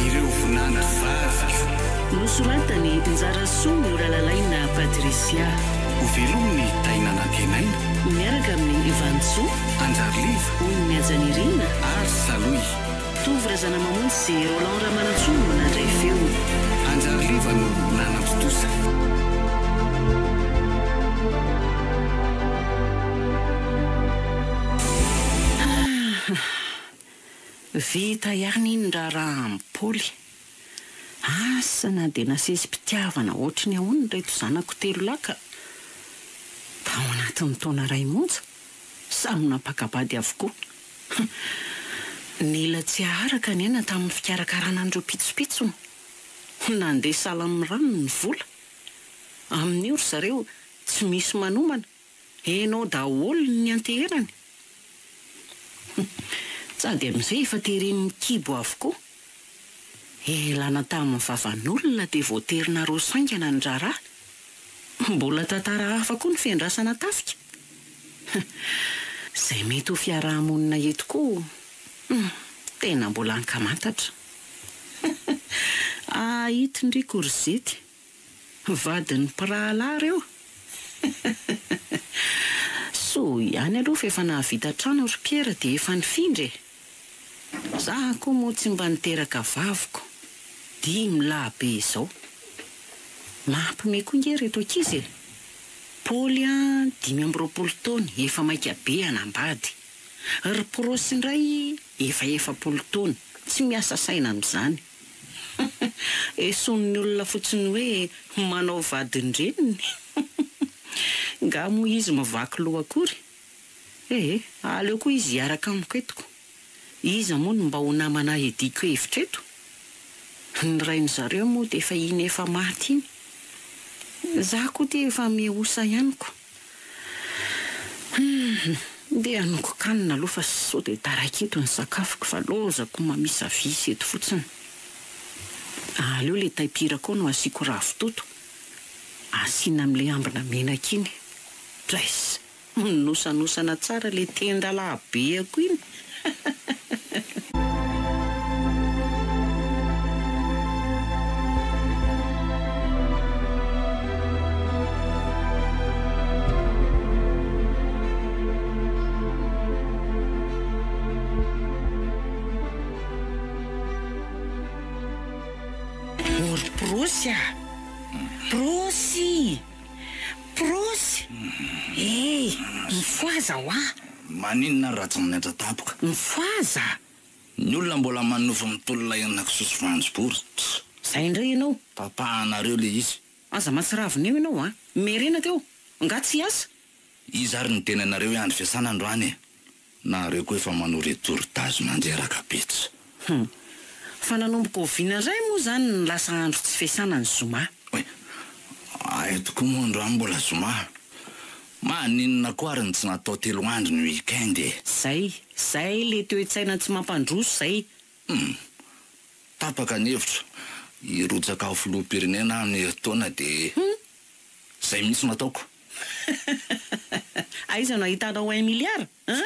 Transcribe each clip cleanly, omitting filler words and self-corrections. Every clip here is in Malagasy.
Ireo vinanto vaviko. Nosoratan'i Njarasoa Moralalaina Patricia. Ho velominy Taina Nantenaina. Miaraka amin'i Vanintsoa. Anjariliva. Ony Mihajanirina. Ary Salohy. Tovo Razanamamonjy sy Roland Ramanantsoa no nandray feo. Anjariliva no nanatontosa. Vita ihany iny raharaha amin'i Paoly. Asa na dia nasesi-pitiavana ohatry ny ahoana ireto zanako telo lahy ka tao anatin'ny taona iray monja, samy nampaka-bady avokoa. Nila tsy haharaka ny aina tamin'ny fikarakarana an'ireo pitsopitsony. Nandeha sahala amin'ny rano ny vola. Amin'io ry zareo tsy misy manomana. Enao daholo ny nianteherany. Sady amin'izay efa teren'ny kibo avokoa. Elana tamin'ny vavan'olona dia voatery naroso haingana ny raharaha. Mbola tantara hafa koa ny fiandrasana tafika. Izay mety ho fiaraha-monina eto koa tena mbola ankamantatra. Ahitiny ry korzety. Vadin'ny mpirahalahy ireo? Soa ihany aloha fa efa nahavita trano ry Pierre dia efa nifindra e! Za koa moa tsy mba niteraka vaviko, dimy lahy be izao. Mampime koa nge ireto ankizy e! Paoly an 25 taona efa maika be hanambady. Ry Prosy indray efa 40 taona, tsy miasa saina amin'izany. Esonin'ny olona fotsiny hoe manao vadin-dreniny. Nga moa izy mivaky loha akory? Ee, aleo koa izy hiaraka amiko eto ko. Iza moa no mba ho namana hiadiako hevitra eto? Ny rain-dry zareo moa dia efa iny efa maty iny. Za koa ty efa mihosa ihany ko. Humm, ndeha hanongon-kanina aloha fa sao dia taraiky eto ny sakafoko fa lozako mamisavisa eto fotsiny. Aleo le taim-pirako ao no asiako ravitoto, asiana amin'ilay ambina menaka iny. Draiss! Minosanosana tsara le tenda lahy beako iny. O ry Prosy a! Prosy! Prosy! Eh! Mifohaza hoa! Maninona ary raha tsy manaitra tampoka? Mifohaza! Ny olona mbola manonofy mitolona henakisoa sy voanjobory. Tss! Zay indray ianao! Tapahanareo le izy. Aza mahatsiravina eo ianao an! Miherena teo! Nga tsy hiasa? Iza ary niteny anareo hoe andro fiasana androany e? Nareo koa efa manao retour d'âge mandreraka be tss. Hum. Fa nanomboka oviana indray moa izany no lasa andro tsy fiasana ny zoma? Oay. Hay tokoa moa androany mbola zoma. Maninona koa ary no tsy natao telo andro ny week-end e? Zay, zay le toe-tsaina tsy mampandroso zay. Hum. Tapaka ny hevitro. Hirotsaka ho filoham-pirenena aho amin'ny herintaona dia. Hum. Zay mihitsy no ataoko. Aiza no ahitanao un milliard hein?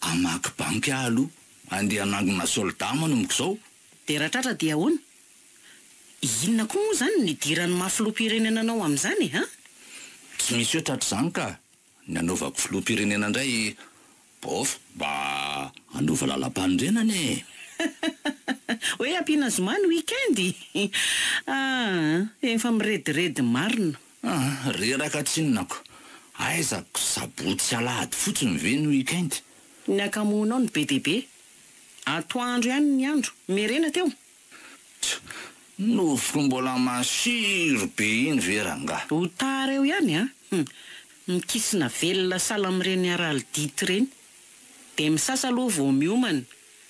Hamaky banky aho aloha, andeha hanangona soldat manomboka izao. Dia raha tratra dia ahoana? Inona koa moa izany no idiran'ny maha filoham-pirenena anao amin'izany e? Hein? Tsy misy hoe tratr'izany ka! Ny hanaovako filoham-pirenena indray Bof, mba hanova lalam-panorenana e! Hoe ampiana zoma ny week-end? Aa, efa mirediredy marina. Aa, reraka tsinona ko! Aiza ko sabotsy sy alahady fotsiny ve ny week-end? Ny hakamoanao no be dia be. Atoandro ihany ny andro. Miherena teo. Tch! Nofiko mbola masiro be iny ve rangaha? Ho tara eo ihany an! Hum! Mikisina velona sahala amin'ireny araldite ireny. Dia misasa aloha vao miomana.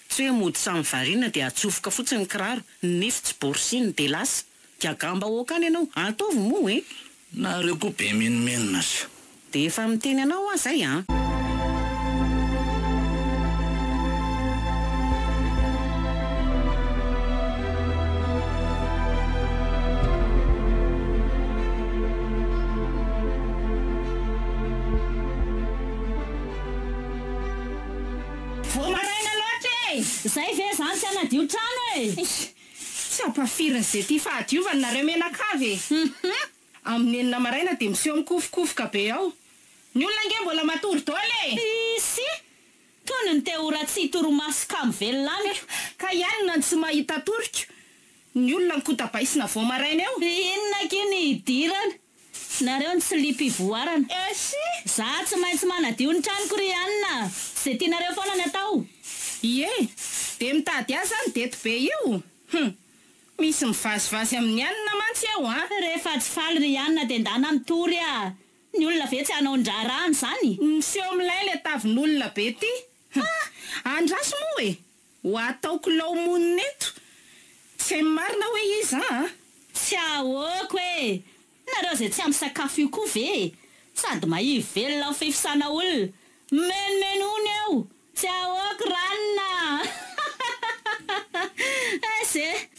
Tsy hoe mody samy variana dia atsofoka fotsiny ny kiraro, ny nify tsy borosiny dia lasa. Gagam-bahoaka any ianao, ataovy moa e! Nareo koa be menomenona sy. Dia efa miteny anao aho zay an! Vao maraina loatra e! Zay ve zany tsy hanadio trano e! Tsy ampafirin'izay tia fahadiovana nareo mianakavy e! Hum! Amin'ny enina maraina dia miseho mikofokofoka be ao. Ny olona ange mbola matory daholo e! Hisy! Tony ny te ho ratsy torimaso kamo velona amiko. Ka ianona no tsy mahita toriko? Ny olona mikotabaisina vao maraina eo. Inona akia ny hidirana? Nareo no tsy liam-pivoarana. Esy! Za tsy maintsy manadio ny tranoko ry anona a! Ze tianareo foana ny atao. Ie! Dia mitady ahy zany deto be io? Hum! Misy mivazivazy amin'ny anona mantsy eo an! Rehefa tsy faly ry anona dia ndana mitory a! Ny olona ve tsy hanao ny raharahany izany? Miseho milay le tavin'olona be ty! Ha! Andraso moa e! Ho ataoko lao monina eto! Tsy hay marina hoe iza an! Tsy ahoako e! Nareo izay tsy ampy sakafo io koa ve e! Sady mahia velona amin'ny fifisana olona! Menomenona eo! Tsy ahoako ranona a! Aiza e!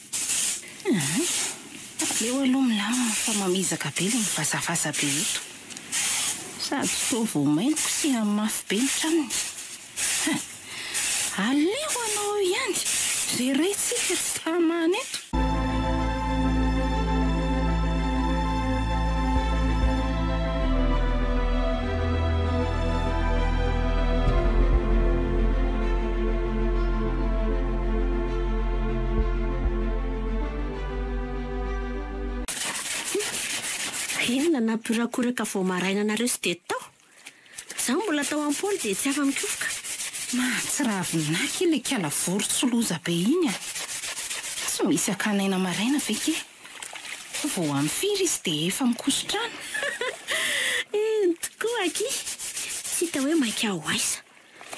Hay! Aleo aloha milamina fa mamizaka be ilay mivazavaza be eto. Sady toa vao mainka kosehany mafy be ny tranony. Hein! Aleo anao eo ihany! Jerentsika tsy tamana eto. Inona nampiorakoraka vao maraina anareo sy dia tao? Izaho mbola tao am-pony dia tsy afa-mikofoka. Mahatsiravina aky ilay kala vorotsy loza be iny a! Tsy misy hakana aina maraina ve ke? Vao amin'ny firy izy dia efa mikoso-trano? Eny tokoa aky! Tsy hita hoe maika ho aiza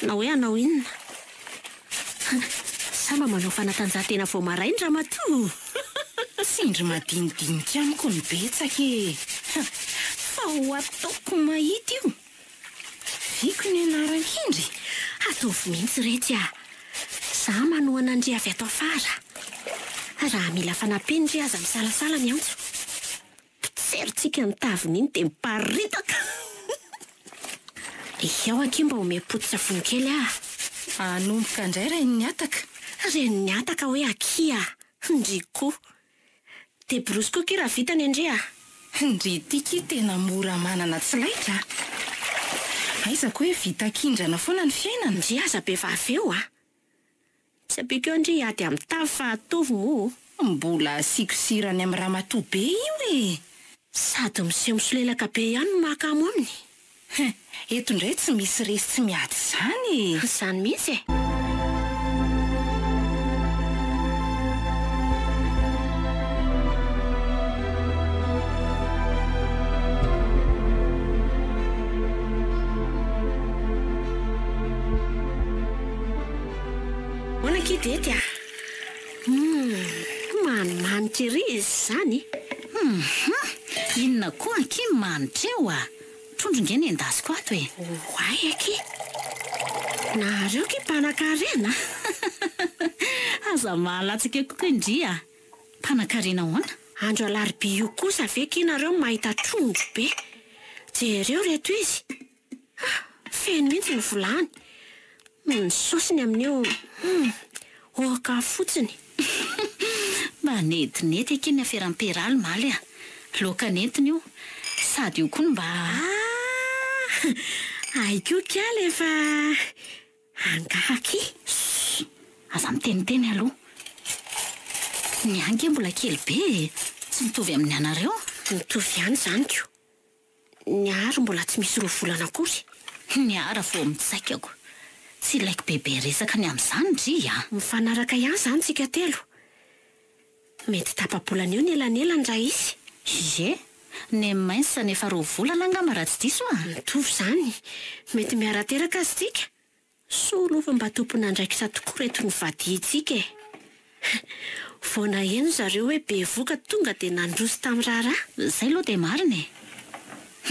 na hoe hanao inona. Sa mba manao fanatanjahantena vao maraina ramatoa? Tsindry madinidinika amiko ny betsaka e! Fa ho ataoko mahita io! Viko ny anaran-kendry e! Ataovy mihitsy retsy a! Za manohana an-dry avy ato afara. Raha mila fanampiana ry aza misalasala miantso. Potserintsika ny taviny iny dia miparitaka! Ao akia mba omeo poti-tsavony kely aho. Hanomboka indray renin'ny hataka. Renin'ny hataka hoe akia! Ndry koa. Dia borosy koa kia raha vita ny an-dry a! Ndry ity kia tena mora manana tsy laitra a! Aiza koa hoe vita kindrana foana ny fiainana? Ndry aza be vava eo a! Tsy ampiako eo ndry hiady amin'ny tavy fa ataovy moa o! Mbola asiako sira any amin'ny ramatoa be io e! Sady miseho misolelaka be ihany no mahakamo aminy. Hein! Eto indray tsy misy resy tsy miady izany e! Izany mihitsy e! Ahoana akia Dety a? Humm, manimanitra ery izy izany. Humm, inona koa akia ny manitra eo a? Trondro nge nendasiko ato e. Oay akia! Nareo ki mpanakarena a! Aza mahalatsaka eo kokoa ndry a! Mpanakarena ahoana? Andro alarobia io kosa ve ki nareo mahita trondro be? Jereo reto izy! Ah! Feno mihitsy ny vilany. Ny saosiny amin'io hum! Oka fotsiny. Mba netinety akia ny aferan'i Peraly omaly a! Laoka nentiny io. Sady io koa no mba. Ah! Hay koa kiala efa angaha akia. Ssss! Aza miteniteny aloha. Ny ahy ange mbola kely be e! Tsy mitovy amin'ny anareo. Mitovy ihany izany ko. Ny ahy ary mbola tsy misy roa volana akory. Ny ahy raha vao mitsaikako. Tsy ilaiko bebe resaka ny amin'izany ndry a! Mifanaraka ihany izany tsika telo. Mety tapa-bolana eo ny elanelany raha hisy. Ie, ny mince nefa roa volana angamba raha tsy diso a! Mitovy izany. Mety miara-teraka aza tsika. Soa aloha fa mba tompon'andraikitra tokoa reto novadiantsika e! Vao naheno zareo hoe bevoka tonga dia nandroso tamin'ny raharaha. Zay aloha dia marina e!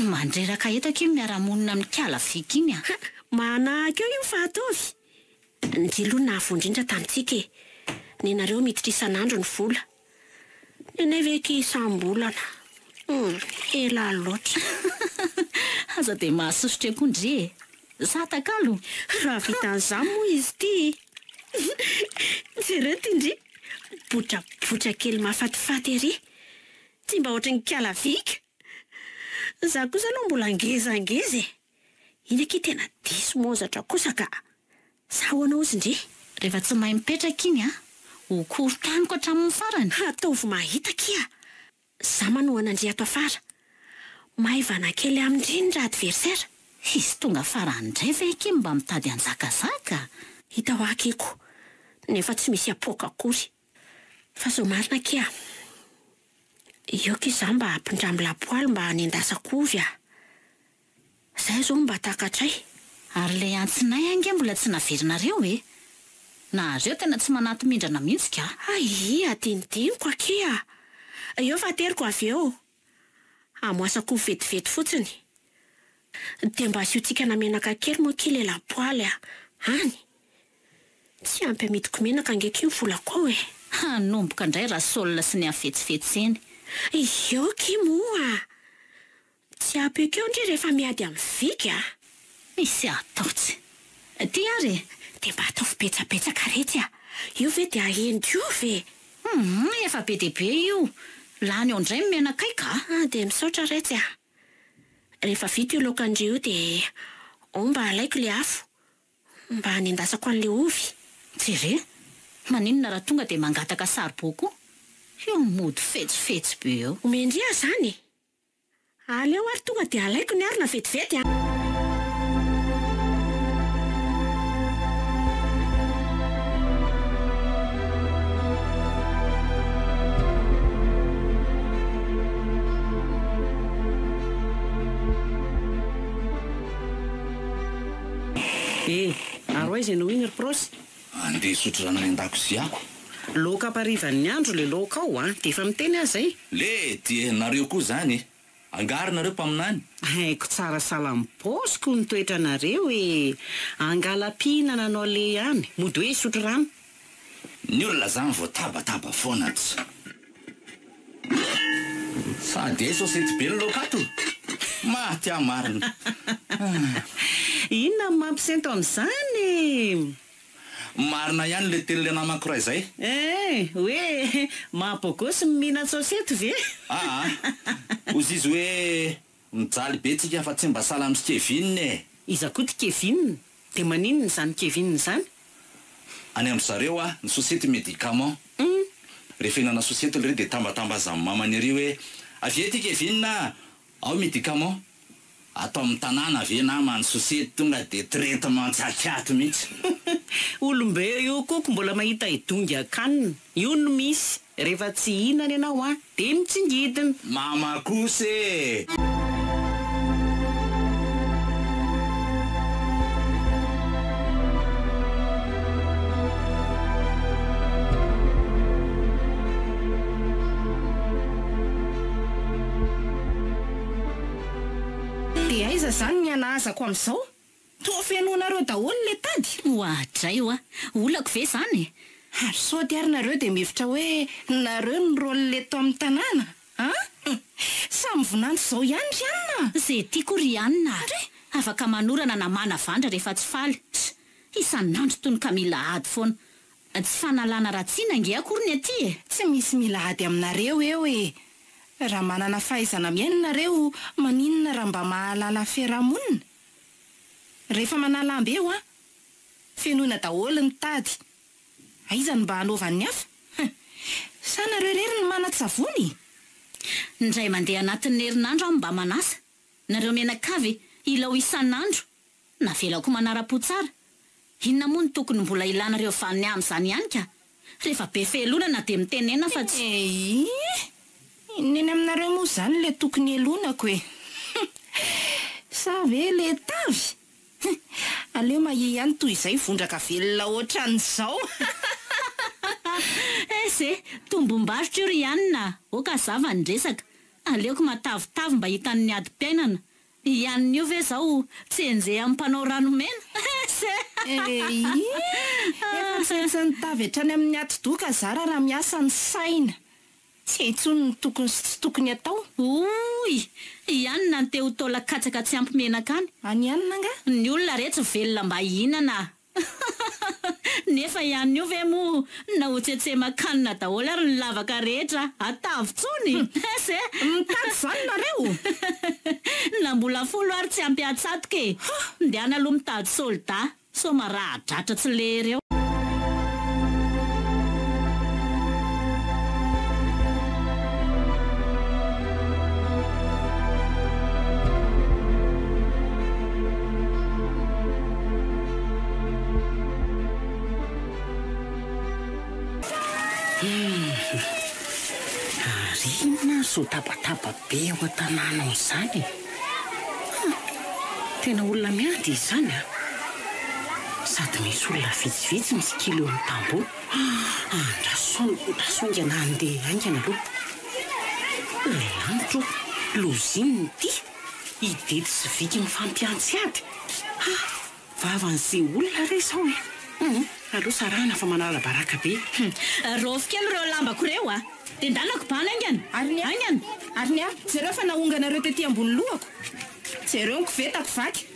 Mandreraka eto akia ny miara-monina amin'i kala Viky iny a! Manahaka eo io fa ataovy! Ndry aloha nahavoa indrindra tamintsika e! Nenareo miditra isan'andro ny vola. Nenay ve akia isam-bolana? Hum, ela loatra. Aza dia mahasosotra eo koa ndry e! Za takalo? Raha vitan'izany moa izy ity e! Jereo ity ndry, botrabotra kely mahafatifaty ery! Tsy mba ohatry ny kala vika! Za kosa aloha mbola ngezangeza e! Iny akia tena diso maozatra kosa ka! Sa ahoana ozy ndry? Rehefa tsy mahay mipetraka iny an, ho korontaniko hatramin'ny farany. Ataovy mahita akia! Za manohana ndry ato afara. Maivana kely amindry ny ra-adversaire. Izy tonga farany indray ve akia mba mitady hanjakazaka? Hita hoa akiko, nefa tsy misy apoaka akory. Fa zao marina akia, eo akia za mba ampindramo lapoaly mba hanendasako ovy a! Zay zao mba takatray. Ary ilay antsinay ange mbola tsy naverinareo e! Nareo tena tsy manaty-mindrana mihitsy ka! Hay, adinodinoko akia! Eo fa ateriko avy eo. Amoasako vetivety fotsiny. Dia mba asiontsikana menaka kely moa akia ilay lapoaly a! Any! Tsy ampy amidiko menaka ange akia ny volako ao e! Hanomboka indray Rasaolina sy ny hafetsifetseny. Eo akia moa! Tsy ampy ekeo ndry rehefa miady amin'ny vika a! Misy atao tsy. Ty ary e! Dia mba ataovy betsabetsaka retsy a! Io ve dia aheno koa ve? Humm efa be dia be io! Lany eo indray ny menakay ka! Ah dia misaotra retsy a! Rehefa vita io laokan-dry io dia ao mba alaiko le afo mba hanendasako an'le ovy. Jereo! Maninona raha tonga dia mangataka saribao koa? Io mody fetsifetsy be eo. Omen-dry aho izany e! Aleo ary tonga dia alaiko ny arina vetivety a! Eh! Ary ho aiza ianao iny ry Prosy? Andeha hisotro rano any an-dakoziako. Laoka amparivan'ny andro le laoka ao an! Dia efa miteny aho izay. Le dia nareo koa zany e! Angaha ry nareo mpaminany? Haiko tsara salam-paosiko ny toetranareo e! Angala-pihinana anao le ihany, mody hoe hisotro rano. Ny olona zany vao tabataba foana tsy. Sady hay sosety be ny laoka ato! Maty aho marina. Inona no mampisento amin'izany e? Marina ihany le tenin'ilay namako iray zay. Eh! Hoe maha-bogosy ny mihinan-tsosety ve? Aa! Hozy izy hoe mijaly be tsika fa tsy mba sahala amin'i Kevin e! Iza koa ty Kevin? Dia maninona izany Kevin izany? Any amin-dry zareo a, ny sosety médicament. Rehefa hihinana sosety lery dia tambatambazan'ny mamany ery hoe avia ety Kevin a! Ao médicament. Ato amin'ny tanàna ve nama ny sosety tonga dia traitement tsy akiato mihitsy. Olombe io koko mbola mahita hidongy akanina. Io no misy, rehefa tsy hihinana ianao an, dia mitsingidina. Mama kosa e! Dia aiza izany ny hanahazako amin'izao? Toa fenoinareo daholo ilay tady? Oadray oa! Olako ve izany e? Ary sao dia ary nareo dia mihevitra hoe nareo no rôle eto amin'ny tanàna an? Samy vinanto izao ihany ry anona a! Ze tiako ry anona a! Afaka manorana na manavandra rehefa tsy faly. Isan'andro toy ny ka mila ady foana. Tsy fanalana ratsiana ange akory ny aty e! Tsy misy mila ady aminareo eo e! Raha manana fahaizana mihaino nareo maninona raha mba mahalala fiarahamonina? Rehefa manala amby eo an! Fenoina daholo ny tady! Aiza no mba hanaovan'ny hafa? Hum! Sa nareo irery no manan-tsavony? Indray mandeha anatin'ny herinandro aho mba manasa. Nareo mianakavy ilao isan'andro. Navelako manara-po tsara. Inona moa no tokony mbola ilanareo vaniny amin'izany ihany ka? Rehefa be fehelonana dia mitenena fa tsy. Eii! Inona eny aminareo moa izany ilay tokony helonako e? Sa ve ilay tavy? Aleo mahia ihany toy izay vondraka velona ohatran'izao. Ess e! Tombom-barotra io ry Anna a! Ok hazava ny resaka. Aleoko matavitavy mba hitan'ny adim-piainana. I Anna io ve zao tsy enjehan'ny mpanao ranomena? Ess e! Eii! Efa tsy maintsy nitavy hatrany amin'ny atidoha ka zara raha miasa ny saina. Tsy hay intsony ny tokony sy tsy tokony atao. Ouy! I Anna no te ho taola katsaka tsy ampy menaka any. Any Anna angaha? Ny olona re tsy velona mba hihinana a! Nefa ihany io ve moa na ho tsetseman-kanina daholo ary ny lavaka rehetra atavy tsony? Ess e! Mitady izany nareo? Na mbola folo ary tsy ampy hatsatoka e! Ndehana aloha mitady soldat sao maraha-dratra tsy lery eo. Ary inona ary izao tabataba be ao an-tanàna ao izany e? Hum! Tena olona miady izy izany an! Sady misy olona vitsivitsy mitsikilo eo amin'ny tamboho. Andraso, andraso haingana handeha haingana aloha. Ry lanitra o! Loza inona ity? I Dedy sy Viky mifampiantsy ady? Ha! Vavan'izay olona re izao e! Hum! Aleo sarahina fa manala baraka be. Hum! Raofy kely ireo lambako ireo a! Dia ndanako bana haingana! Ary ny ahy? Haingana! Ary ny ahy? Jereo fa nahonganareo tety ambony lohako! Jereo ny kovetako vaky!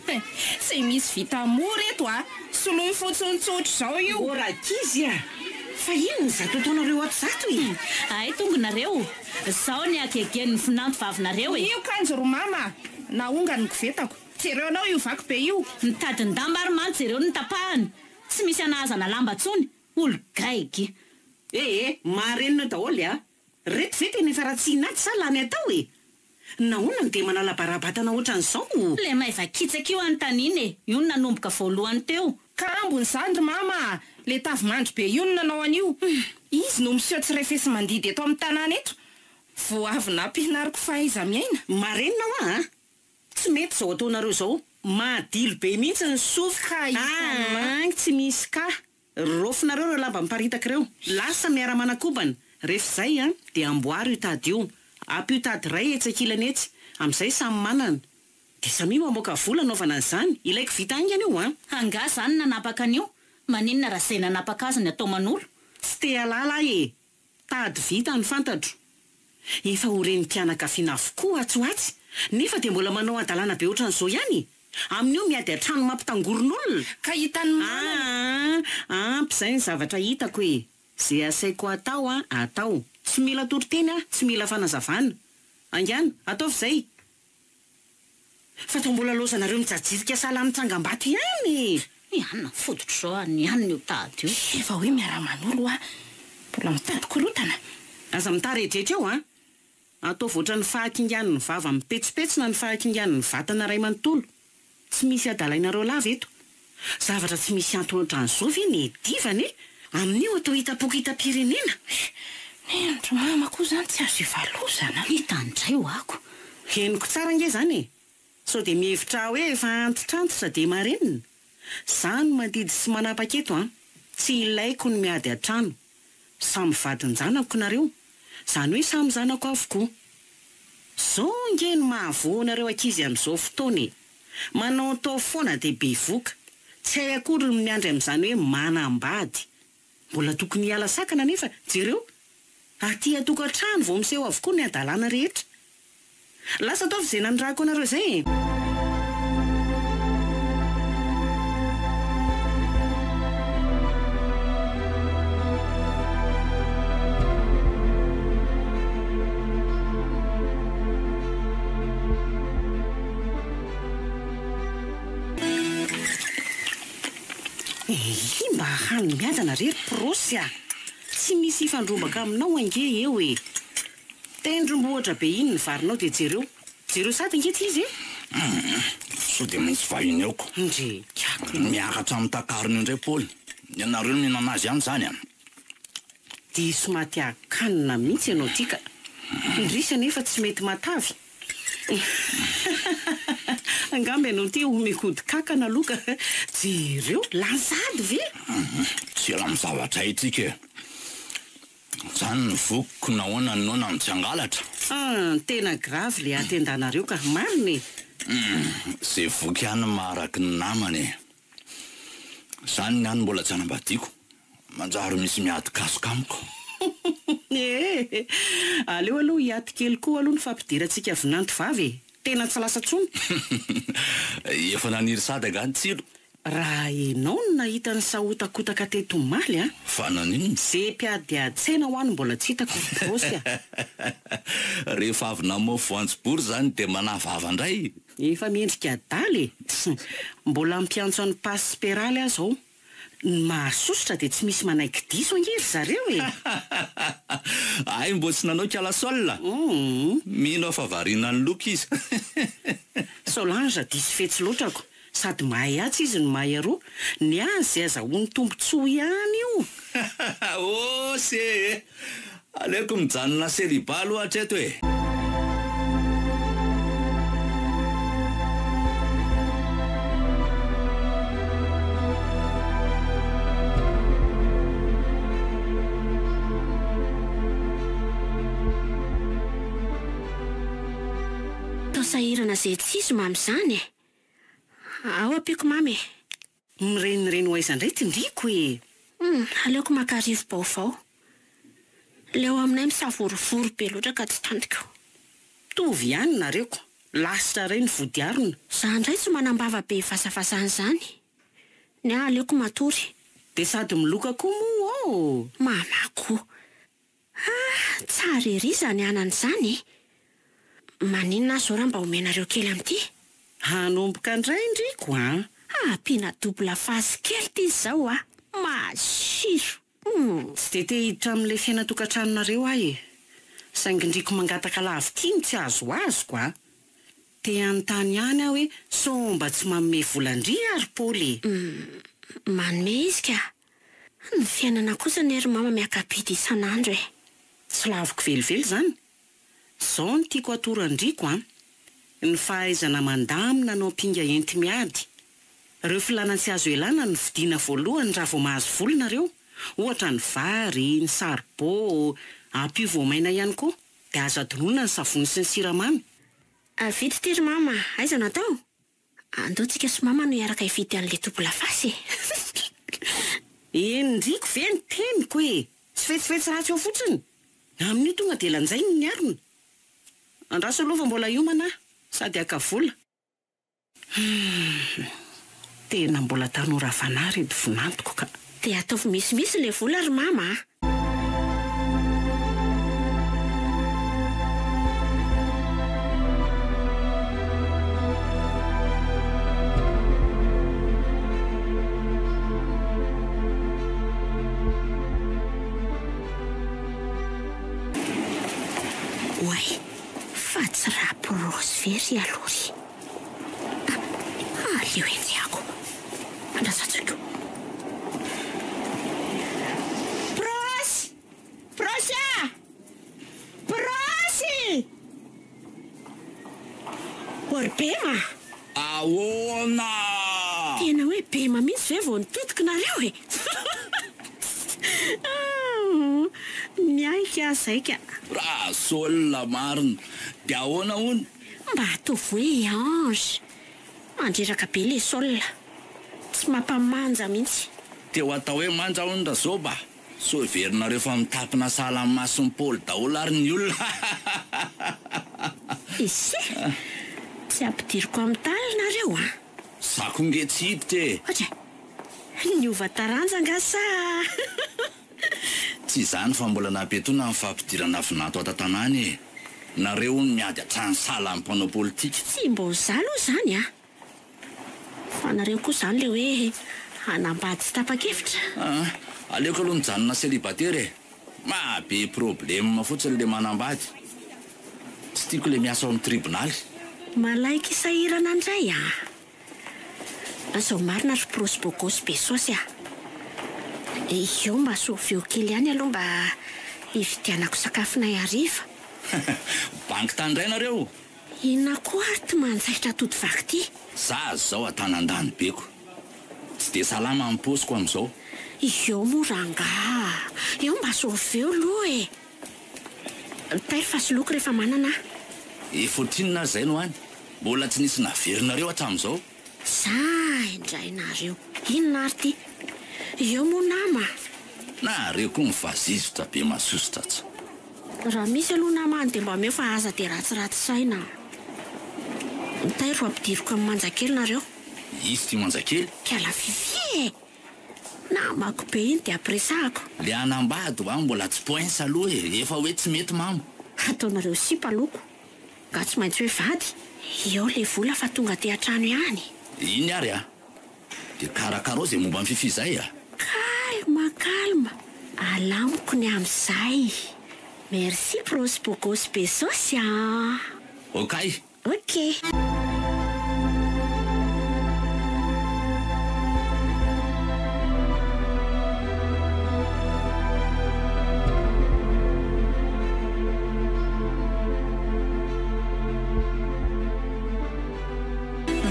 Tsy misy vita mora eto a! Soloy fotsiny tsotra izao io! Ô rankizy a! Fa inona izato ataonareo ato izato e? Hay tonga nareo! Zao ny hagegen'ny vinanto vavinareo e! Io kanjo ry mama a! Nahongany ny kovetako. Jereo anao io vaky be io! Mitadin-damba ary mantsy jereo ny tapahany! Tsy misy anahazana lamba tsony! Olo gaigy! Eh eh! Marenina daholo a! Reto ve tena efa ratsiana aty sa lany atao e? Nahoana no dia manala bara-batana ohatran'izao? Le maivakitsaka io anontaniana e! Io no nanomboka voalohany teo. Ka ambony izany ry mama a! Le tavimandry be io no nanao an'io. Izy no miseho tsy refesi-mandidy eto amin'ny tanàna eto. Vao avy nampianariko fahaiza-miaina. Marenina hoa a! Tsy mety izao ataonareo izao. Madilo be mihitsy ny sofiko. Ka hitan'i ma. Aany tsy misy ka. Raofinareo ireo lamba miparitaka ireo. Lasa miara-manakobana. Rehefa izay an, dia amboaro io tady io. Ampio tady iray etsy ankilany etsy. Amin'izay samy manana. Dia samia mamoaka vola anaovana an'izany. Ilaiko vita haingana io an. Angaha zany nanapaka an'io? Maninona raha zay nanapaka azy ny atao manolo? Tsy te halala aho e! Tady vita ny fantatro. Efa ho renim-pianakaviana avokoa atsy ho atsy, nefa dia mbola manao hadalana be ohatran'izao ihany e! Amin'io miady an-trano mampitangoron'olona. Ka hitan'ny manana. Aa, ampy izay ny zavatra hitako e! Ze asaiko atao an, atao. Tsy mila toriteny aho, tsy mila fanazavana. Aingàna, ataovy izay! Fa toa mbola laozanareo mijajirika sahala amin'ny tsangambato ihany e! Ny anona fototro zao a, ny anona io tady io. Efa hoe miara-manolo hoa, mbola mitady korontana. Aza mitaredretra eo an! Ataovy ohatran'ny fahakingan'ny vava mipetsopetsona ny fahakingan'ny vatana iray manontolo. Tsy misy adalainareo lava eto. Zavatra tsy misy antony ohatran'izao ve ny edivana e! Amin'io atao hitam-poko hitam-pirenena. Neny ry mama koa zany tsy azo ivalozana. Hita indray ho'ako. Henoko tsara ange izany e! Sao dia mihevitra aho hoe efa antitrantitra dia marenina? Za no mandidy sy manapaka eto an! Tsy ilaiko ny miady an-trano. Samy vadin-janako nareo, zany hoe samy zanako avokoa. Zao ange no mahavoa anareo ankizy amin'izao fotoana e! Manaotao foana dia bevoka, tsy hay akory ny miandry amin'izany hoe manambady. Mbola tokony hiala sakana anefa, jereo, aty an-tokantrano vao miseho avokoa ny hadalana rehetra. Lasa ataovy izay nanirahako anareo izay e! Eii mba hano miadana re ry prosy a! Tsy misy hifandrombaka aminao ange eo e! Tendrombohitra be iny ny varinao dia jereo, jereo sady ange ty izy e! Humm, sao dia misy vahiny eo ko. Ndry kiaka. Miakatra amin'ny takarina io indray Paoly, ianareo no mihinana azy ihany izany an! Diso maty akanina mihitsy ianao ty ka! Indrisy anefa tsy mety matavy. Angamba ianao ity omeko ody kankana aloha ka. Jereo, lany sahady ve? Tsy ela amin'ny zavatra haintsika e. Zany ny vokiko nahoana ny noana no tsy hangalatra? Hum, tena grave le hatendanareo ka, marina e! Hum, ze voky ihany no maharaky ny namany e. Zany ny ahy no mbola tsy hanambadiako, manjary misy miady kasoka amiko. Ee, aleo aloha hiato kely koa aloha ny fampidirantsika vinanto vavy e! Tena tsy lasa tsony. Efa naniry sady angaha ny tsilo? Raha enao no nahita ny sahotakotaka teto omaly a! Fa naninona? Ze mpiadiady saina hoa no mbola tsy hitako ry Brosy a! Rehefa avy namofy voanjobory izany dia manavava indray? Efa miendrika adala e! Mbola mpiantso an'i Pasy sy Peraly aho izao. Ny mahasosotra dia tsy misy manaiky diso ange ry zareo e! Hay mbo tsy nanao kiala sol? Mino aho fa variana niloka izy. Solange diso fetsy loatra ko! Sady mahay atsy izy no mahay aroa. Ny azy izay azahoany tombotsoa ihany io. Ose e! Aleoko mijanona celibat aloha hatreto e! Toa sahirana izay tsy izy mamy izany e! Ao ampiako mamy e! Mirenireny ho aiza indray ty ndriko e! Hum, aleoko maka rivo-baovao. Le ao aminay misavorovoro be loatra ka tsy tantiko. Mitovy ihany nareo ko! Lasitra iray ny vody harona. Za indray tsy manam-bava be vazavazana izany. Ny ahy aleoko matory. Dia sady miloka koa moa ô! Mama ko! Ah! Tsara ery izany anana izany e! Maninona aho izao raha mba omenareo kely amin'ity? Hanomboka indray ndry ko an! Ampiana double face kely ity izao a! Masiro! Hum! Tsy dia te hiditra amin'ilay fiainan-tokantranonareo aho e! Saingy ndriko mangataka lavo ity no tsy azoazoko a! Te hanontany ihany aho hoe sao mba tsy manome vola ndry ary Paoly e? Hum! Manome izy ka! Ny fiainana kosa anie ry mama miaka-bidy isan'andro e! Tsy laviko velively izany. Izao no tiako atoro an-driko an! Ny fahaizana mandamina no ampinga enti-miady. Ireo filàna tsy azo ialana no vidiana voalohany raha vao mahazo vola nareo, ohatra ny vary, ny saribô, ampio voamaina ihany koa. Dia azo adinoina ny savony sy ny siramamy. Vita ity ry mama, aiza no atao? Andao tsika sy mama no hiaraka hividy an'le double face e! Henondriko ve ny teniko e! Tsy fetsifetsy ratsy eo fotsiny! Amin'io tonga dia lanjainy ny harona! Andraso aloha fa mbola hiomana aho sady haka vola. Humm! Tena mbola tanora fanahy reto vinantoko ka! Dia ataovy misimisy le vola ry mama a! Oay, fa tsy raporosy ve ry aloha ry? Ah, aleo enjehako. Andraso antsoiko. Prosy! Prosy ah! Prosy! O ry Bema! Ahoana? Tena hoe Bema mihitsy ve vao nitodika nareo e? Miaiky aho zay ka. Rasool marina. Dia ahoana hono? Mba ataovy hoe Ange. Mandreraka be le sol. Tsy mampamanja mihitsy. Te ho atao hoe manja hono Razoba? Sao heverinareo fa mitapina sahala amin'ny mason'i Paoly daholo ary ny olona Ise! Tsy ampidiriko amin'ny taly nareo an! Za ko nge tsy hiditra e! Ohatra e! Niova taranja nga sa? Tsy izany fa mbola nampiatoana ny fampidirana vinanto ato an-tanàna e! Nareo hono miady hatrany sahala amin'ny mpanao politika. Tsy mbô za aloha izany a! Fa nareo koa izany le hoe hanambady tsy tapa-kevitra? Aa! Aleoko aloha mijanona célibataire e! Maha be problème fotsiny le manambady. Tsy tiako le miasa ao amin'ny tribonaly. Malaika hisahirana indray a! Lazao marina ry prosy bogosy be saosy a! Eo mba sauveo kely ihany aloha mba hividianako sakafonay hariva. Banky tany indray nareo? Inona koa ary ty manjaitra atody vaky ty? Za zao atanandany beko. Tsy dia salama ny paosiko amin'izao. Eo moa rangaha a! Eo mba sauveo aloha e! Tairo fa soloiko rehefa manana aho. Efa ohatrinona ary izay no any? Mbola tsy nisy naverinareo hatramin'izao. Za indray nareo. Inona ary ty? Eo moa nama a! Nareo koa mivazizotra be masosotra tsa. Raha misy aloha nama any dia mba omeo fa aza dia ratsiratsy saina a! Tairo fa ampidiriko amin'ny manjakely nareo. Izy ty manjakely? Kiala Fiffi e! Namako be iny dia ampiresahako. Le hanambady hoa mbola tsy poince aloha e, efa hoe tsy mety mamo. Ataonareo sipa loko. Nga tsy maintsy hoe vady? Eo le vola fa tonga aty an-trano ihany. Iny ary a! Dia karakarao izay momba an'i Fiffi izay a! Calme calme, alamiko ny amin'izay. Merci pros bogos besos a! Okay! Ok.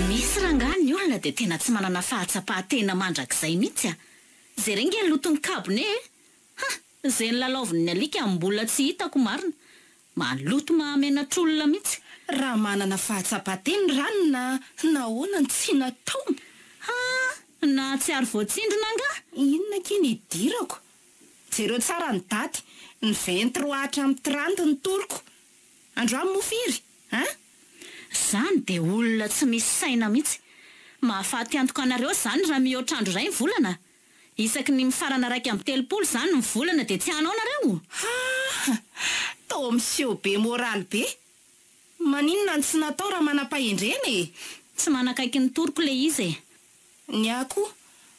Misy rangahy ny olona dia tena tsy manana fahatsapahan-tena mandrakizay mihitsy a! Jereo nge ny loton'ny kabone e! Ha! Izay nilalaovin'ny alika mbola tsy hitako marina. Maloto mahamenatr'olona mihitsy. Raha manana fahatsapan-teny ranona nahoana no tsy nataony? Ha! Nahatsiaro voatsindrona angaha? Inona akia ny idirako? Jereo tsara ny daty, ny 23 hatramin'ny 30 ny toroko. Androany moa firy? Hein? Zany dia olona tsy misy saina mihitsy. Mahafaty antoka anareo zany raha mihoatra andro iray ny volana? Isaky ny mifarana 31 izany ny volana dia tsy hanao nareo? Ha! Toa miseho be moraly be. Maninona no tsy natao raha manam-pahendrena e? Tsy manakaiky ny toroko le izy e! Ny ahy koa,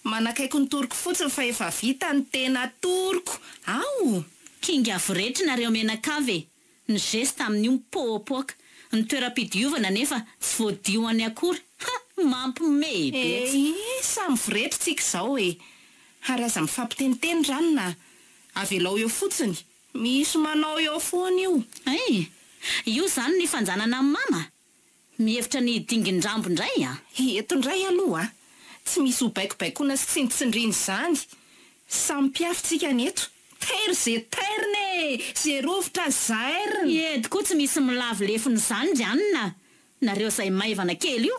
manakaiky ny toroko fotsiny fa efa vita ny tena toroko. Ao! Kinga voretry nareo mianakavy e! Ny geste amin'io mipoapoaka. Ny toeram-pidiovana anefa tsy voadio any akory. Ha! Mampiomehy be tsy. Eeh! Samy voretry tsika izao e! Ary aza mifampiteniteny ranona a! Avelao eo fotsiny! Misy manao eo foana io! Hay! Io izany ny fanjanana amin'i mama? Mihevitra ny hidingin-drambo indray an! Eto indray aloha a! Tsy misy ho baikobaikoana sy tsindritsindriana izany! Samy mpiafy tsika ny eto! Tairo ze tairina e! Ze rovitra zairina! Edy koa tsy misy milavo lefona izany ry anona a! Nareo izay maivana kely io!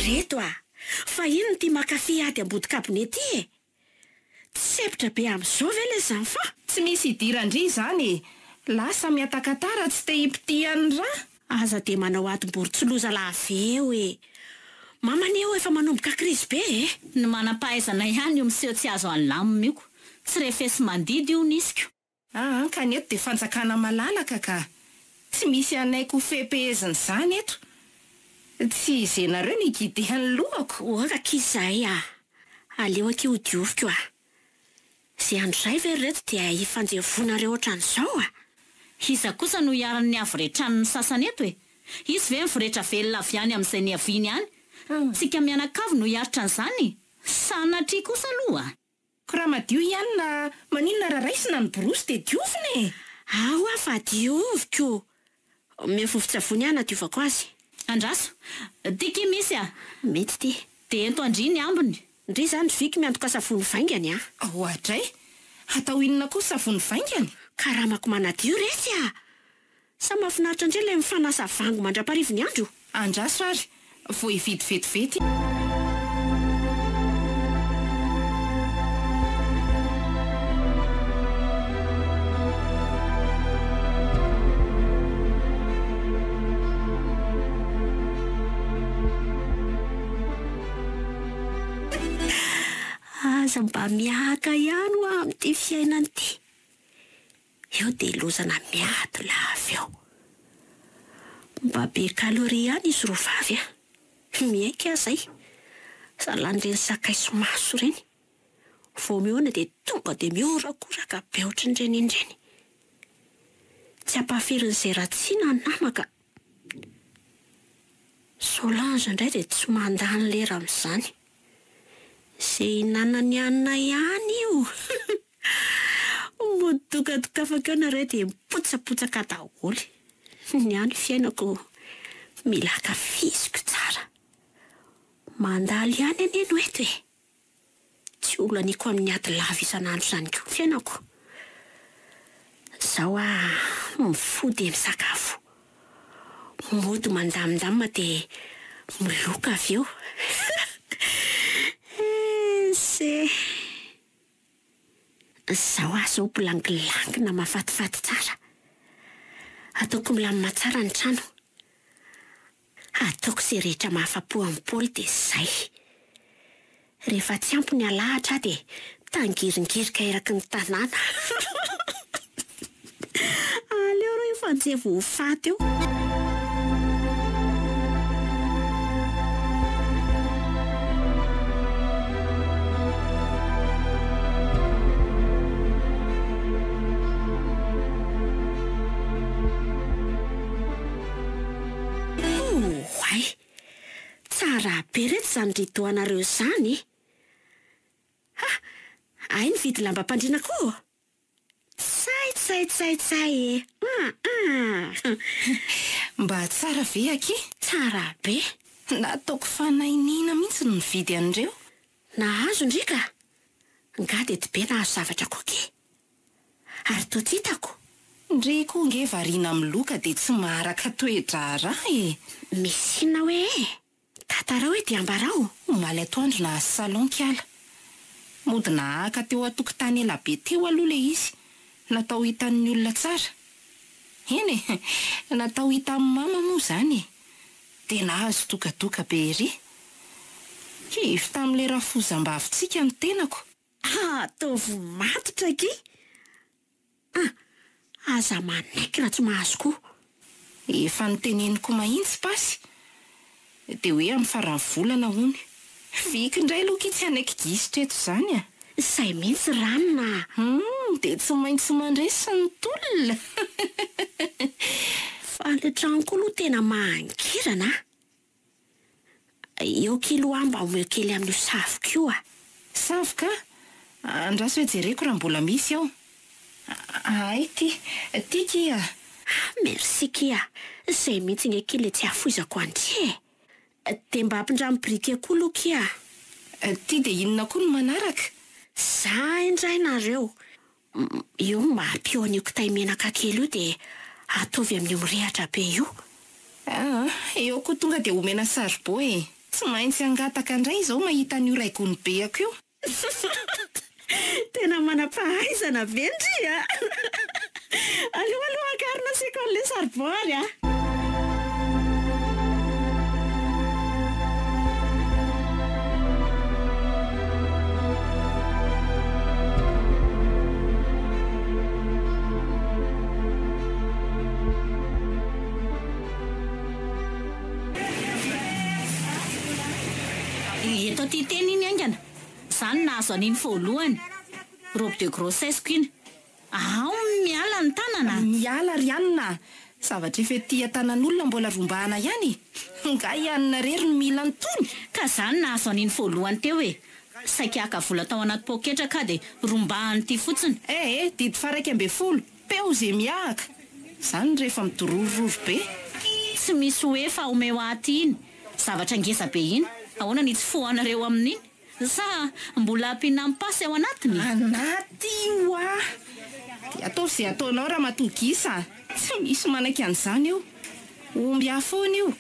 Reto a! Fa inona ity mankafy ady ambody kabone ity e? Tsepotra be amin'izao ve les enfants? Tsy misy idiran-dry izany e! Lasa miatakatara tsy te hipitihan'ny ra! Aza dia manao adim-borontsiloza lava eo e! Mama anie eo efa manomboka crise be e! Ny manam-pahaizana ihany io miseho tsy azo alamina io ko. Tsy refesi-mandidy io nisiko. Aa ka ny eto dia fanjakana malalaka ka! Tsy misy hanaiky ho fehipehezina izany eto. Tsy izenareo ny hi-guider ny lohako. Oa akia izay a! Aleo akia ho dioviko a! Ze andro zay ve ry reto dia hifanjevonareo otran'izao a! Iza kosa no hiharan'ny havoretran'ny sasany eto e? Hisy ve ny voretra velona avy any amin'izay niaviany any? Tsika mianakavy no hiaritra an'izany? Sanatria kosa aloha! Ko raha madio i anona maninona raha raisina ny borosy dia diovina e! Ao aho fa dioviko! Omeo vovon-tsavony aho hanadiovako azy. Andraso! Ty ki misy a! Mety ty. Dia ento an-dry ny ambiny. Ndry izany ry Viky miantoka savony vaingany a! Oadray! Hatao inona koa savony vaingany? Karamako manadio retsy a! Sa mahafinaritra ndry ilay mifanasa vango mandraparivo ny andro? Andraso ary, vao hividy vetivety. Aza mba miahaka ihany hoa amin'ity fiainana ity. Eo dia lozana miady lava eo. Mba be calorie ihany izy roa vavy a! Miaiky aho zay. Sahalan'ireny sakay sy maso ireny. Vao mihaona dia tonga dia mihorakoraka be ohatran'ireny ireny. Tsy ampahafirin'izay ratsiana ny nama ka. Solange indray dia tsy mandany lera amin'izany. Izay ihinanany hanina ihany io. Mody dokadokafako eo nareo dia mipotsapotsaka daholo. Ny ahy ny fiainako mila ankafiziko tsara. Mandalo ihany anie no eto e. Tsy ho laniako amin'ny ady lava isan'andro izany koa ny fiainako. Izao aho mifoha dia misakafo. Mody mandamindamina dia miloka avy eo. Ese. Izao aho izao bilangilankina mahafatifaty tsara. Ataoko milamina tsara ny trano. Ataoko izay rehetra mahafa-po an'i Paoly dia izay. Rehefa tsy ampy ny alahatra aho dia mitangiringirika eraky ny tanàna. Aleo reo hifanjevo ho faty eo. Oay! Tsara be reto izany rideau anareo izany e! Ha! Hay nividy lambam-pandriana koa? Tsay tsay tsay tsay e! Hum hum! Mba tsara ve akia? Tsara be! Nataoko fanahy nina mihitsy ny nividy an'ireo. Nahazo ndry ka! Nga dia be nahazo zavatra koa ki! Ary toa tsy hitako. Ndry koa nge variana miloka dia tsy maharaka toe-draharaha e! Misy inona hoe e? Tantarao hoe dia ambarao. Omaly atoandro nahazo salon kiala. Mody nahaka teo an-tokotany ela be teo aloha ilay izy. Natao hitan'ny olona tsara. Eny e! Natao hitan'ny mama moa izany e! Dia nahazo dokadoka be ery. Kivy tamin'ilay rafozam-bavintsika ny tenako. Ataovy matotra akia! Ah! Aza manaiky raha tsy mahazo koa. Efa noteneniko mahintsy pasy. Dia hoe amin'ny faran'ny volana hono. Viky indray aloha ki tsy hanaiky gisitra eto izany a! Izay mihitsy ranona a! Hum, dia tsy maintsy mandresy ny tolona. Fa ilay trano koa aloha tena mangirana a! Eo kely hoa mba omeo kely amin'io savoka io a! Savoka? Andraso hoe jereko raha mbola misy ao. Hay ty, ty kia! Ah merci kia! Izay mihitsy nge kia le tsy hafoizako an-dry e! Dia mba ampindramo briquet koa aloha kia! Ty dia inona koa no manaraka? Za indray nareo! Io mampio an'io kitay menaka kely io dia ataovy amin'io mirehatra be io. Aa, eo koa tonga dia omena saribao e! Tsy maintsy hangataka indray izao mahita an'io ray gony beako io. Tena manam-pahaizana be ndry a! Aleo aloha akarina asiako an'ilay saribao ary a! Eto aty teny iny haingana. Za no nahazo an'iny voalohany. Robe de grossesse-ko iny. Ao miala ny tanana a! Miala ry anona a! Zavatra efa ety an-tanan'olona mbola rombahana ihany e! Nga i anona irery no mila an'itony? Ka za no nahazo an'iny voalohany teo e! Saika haka vola tao anaty poketra ka dia rombahan'ity fotsiny. Eh eh, didy faha 11, peo ze mihahaka! Zany rehefa midororororo be. Tsy misy hoe fa omeo ahy aty iny zavatra ngeza be iny, ahoana ny hitsofohanareo amin'iny? Sa mbola ampiana pasy ao anatiny? Anaty hoa! Dia ataovy izay ataonao ramatoa gisa a! Tsy misy manaiky an'izany eo. Omby ahy foana io.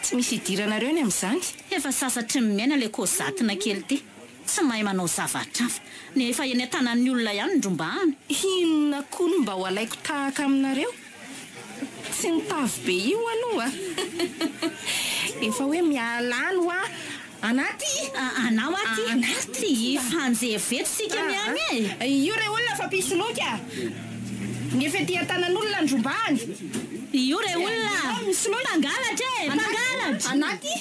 Tsy misy idiranareo ny amin'izany. Efa sasatry ny miaina ilay kozatina kely ity. Tsy mahay manao zavatra hafa. Ny efa eny an-tanan'ny olona ihany no rombahana. Inona koa no mba ho alaiko tahaka aminareo? Tsy ny tavy be io aloha. Efa hoe miala any hoa anaty. Anao aty. Anaty. Hifanjevo eto isika miany e. Io re olona fa mpisoloky a. Ny efa ety an-tanan'olona no rombahany. Io re olona. Mpangalatra e, mpangalatra. Anaty.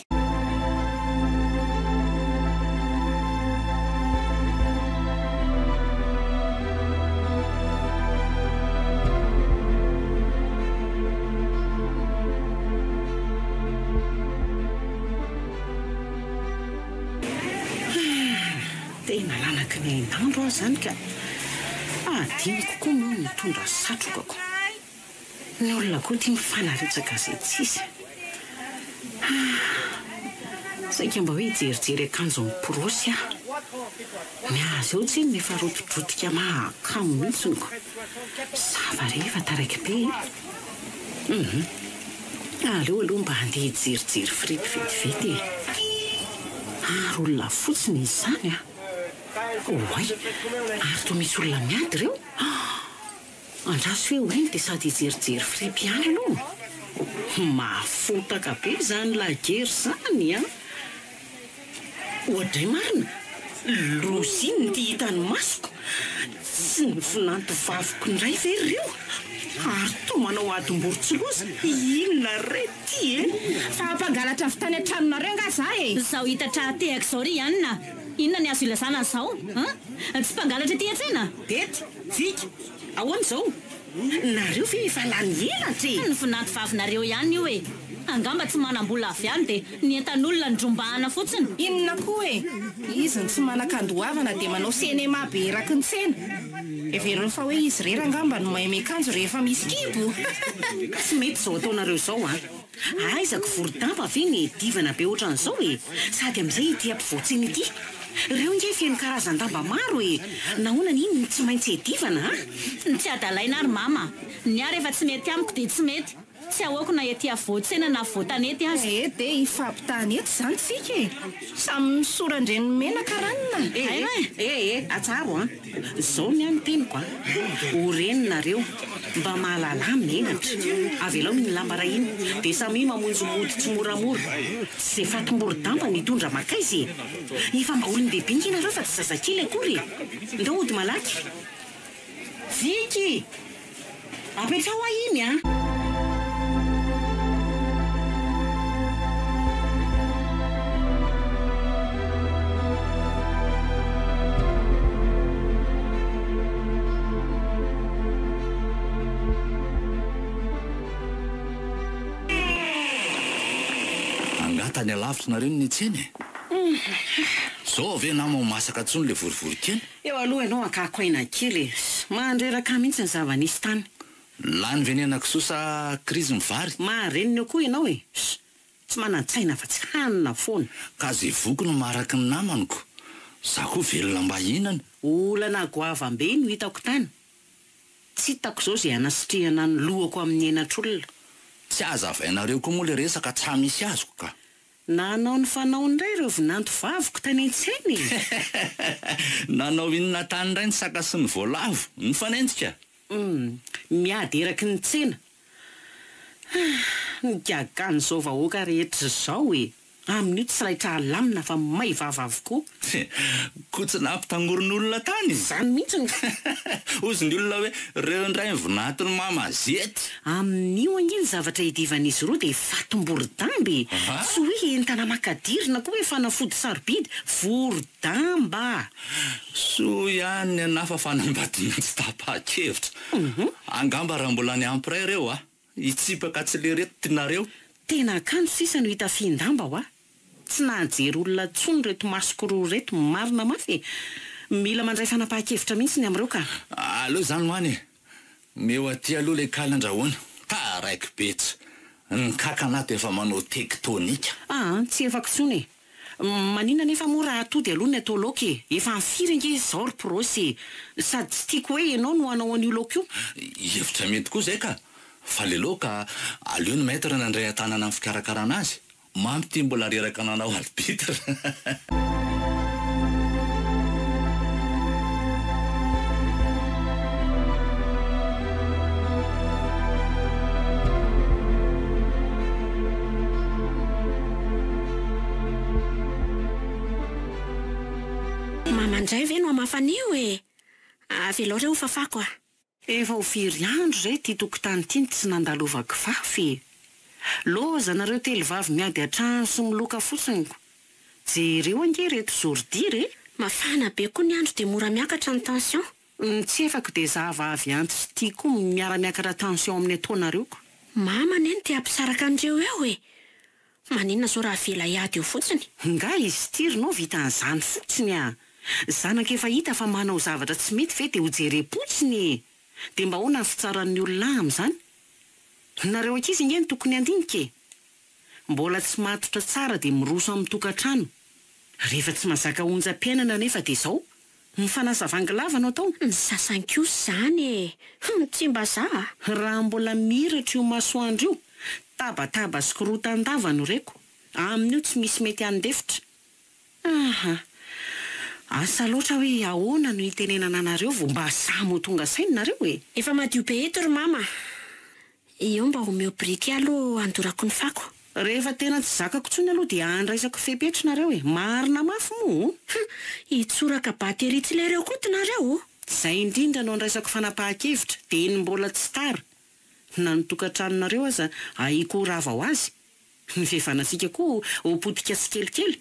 Reraky ny hainandro aho izany ka. Adinoko koa moa ny nitondra satrokako. Ny olona koa tia mifanaretsaka izay tsisy. Ah! Saika mba hoe hijerijery akanjo miporosy aho. Ny azy eo tsinona efa rotidrotika mahakamo mihitsy ko. Sava re efa taraiky be e. Hum. Aleo aloha mba handeha hijerijery fripy vetivety e. Ary olona fotsiny izy izany an. Oay! Ary toa misy olona miady ireo? Ah! Andraso hoe ho eny dia sady hijerijery fripy ihany aloha. Mahafotaka be izany lagery izany an! Oadray marina! Loza inona ity hitan'ny masoko? Tsy ny vinanto vaviko indray ve ireo? Ary toa manao adim-borontsiloza, inona re ity e? Fa mpangalatra avy tany an-tranonareo angaha za e? Izao hita tra-tehaka izao ry Anna, inona ny azo ilazana an'izao an? Tsy mpangalatra ety an-tsena? Bety, Vika, ahoana izao? Nareo ve efa lany elatra e? Ny vinanto vavinareo ihany io e! Angamba tsy manam-bola avy any dia ny entan'olona no drombahana fotsiny. Inona koa e? Izy no tsy manan-kandoavana dia manao cinéma be eraky ny tsena. Heveriny fa hoe izy irery angamba no mahay miakanjo rehefa misy kibo. Tsy mety izao ataonareo izao an! Aiza ko vorodamba ve ny edivana be ohatran'izao e! Sady amin'izay ity ampovoan-tsena ity. Ireo nge feno karazan-damba maro e! Nahoana ny iny no tsy maintsy edivana a? Ny tsy adalaina ary mama a! Ny ahy rehefa tsy mety amiko dia tsy mety. Tsy ahoako na ety afovoan-tsena na afovoan-tanety aza. Eh dia hifampitany eto izany tsika e! Samy misoran-dreny menaka ranona. Eh eh eh atsaro an! Zao ny ahy ny teniko an! Ho reninareo, mba mahalalà menatra. Avelao iny lamba ray iny, dia samia mamonjy mody tsimoramora. Tsy ze fatim-borodamba no hitondra makaiza e! Efa mba olon-dehibe nge nareo fa tsy zazakely akory e! Ndao hody malaky. Viky! Apetraho ahy iny an! Angaha tany alavitra nareo no niantsena e? Zao ve nama ho masaka tsony le vorivorikena? Eo aloha ianao hakako aina kely e! Mandreraka ahy mihitsy ny zava-nisy tany. Lany ve ny henakisoa sa krizy ny vary? Maharenina eo koa ianao e! Tsy manan-tsaina fa tsy hanina foana. Ka ze voky no maharaky ny namany ko! Za koa velona mba hihinana. Olana goavam-be no hitako tany. Tsy hitako izao izay hanasitrihana ny lohako amin'ny henatr'olona. Tsy hazavainareo koa moa le resaka tsa misy azoko ka! Nanao ny fanaony indray ireo vinanto vaviko tany an-tsena e! Nanao inona tany indray ny saka sy ny voalavo? Nifanenjika? Humm, miady eraky ny tsena. Ah, ny gagan'izao vahoaka rehetra izao e! Amin'io tsy raitra alamina fa may vava avokoa. Koa tsy nampitangoron'olona tany? Izany mihitsy no. Hozy ny olona hoe reo indray ny vinaton'i mama zety. Amin'io ange ny zavatra idivan'izy roa dia fatim-borodamba e! Tsy hoe entana makadiry na koa hoe fanafody sarobidy, vorodamba! Soa ihany ny anah fa fanambadiana tsy tapa-kevitra. Angamba raha mbola niampy iray reo a! Hitsipaka tsy lereto tinareo. Tena akanjo sisa no itafian-damba hoa. Tsy nahajery olona intsony ireto masoko roa ireto, marina mafy e! Mila mandray fanapahan-kevitra mihitsy ny amin'ireo ka. Aleo izany ho any e! Meo aty aloha ilay kaly andrahoina. Taraiky be tsy. Ny kakana ato efa manao tektonika. Aa, tsy efako intsony e! Maninona anefa moa raha atody aloha ny atao laoka e! Efa amin'ny firy ange izy izao ry Prosy e! Sady tsy tiako hoe ianao no hanao an'io laoka io. Hevitra mety koa izay ka! Fa le laoka aleo ny maître nandray an-tanana ny fikarakarana azy. Mamy ity mbola reraka nanao arbitre. Mama indray ve no hamafa an'io e? Avelao re ho fafako a! Efa ho firy andro izay ity tokotany ity no tsy nandalovako fafy e! Loza nareo telo vavy miady an-trano sy miloka fotsiny ko! Jereo ange ireto zôridira e! Mafana be koa ny andro dia mora miakatra ny tension. Ny tsy efako dia za vavy antitra ity koa miara-miakatra tension amin'ny ataonareo ko! Mama anie no te hampisaraka an'ireo eo e! Maninona zao raha avela hiady eo fotsiny? Nga izy ity ry nao vitan'izany fotsiny a! Zanaka efa hita fa manao zavatra tsy mety ve dia ho jerem-potsiny e! Dia mba ahoana ny fitsaran'ny olona ahy amin'izany? Nareo ankizy ange no tokony handinika e! Mbola tsy matotra tsara dia miroso amin'ny tokantrano. Rehefa tsy mazaka onjam-piainana anefa dia izao, mifanasa vangy lava no atao. Ny sasany kosa izany e! Hum, tsy mba za a! Raha mbola miratra io masoandro io, tabataba sy korotan-dava no reko. Amin'io tsy misy mety handefitra. Aha. Asa loatra hoe ahoana no hitenenana anareo vao mba samy ho tonga saina nareo e! Efa madio be eto ry mama a! Eo mba omeo biriky aloha handorako ny fako. Rehefa tena tsy zakako intsony aloha dia handraisako fepetra nareo e! Marina mafy moa o! Hum! Hitsoraka batterie tsy lereo koa ty nareo o! Zay indrindra no andraisako fanapahan-kevitra, dieny mbola tsy tara. Na ny tokantranonareo aza ahiko ho rava ho azy. Ny fihavanantsika koa ho potika tsikelikely.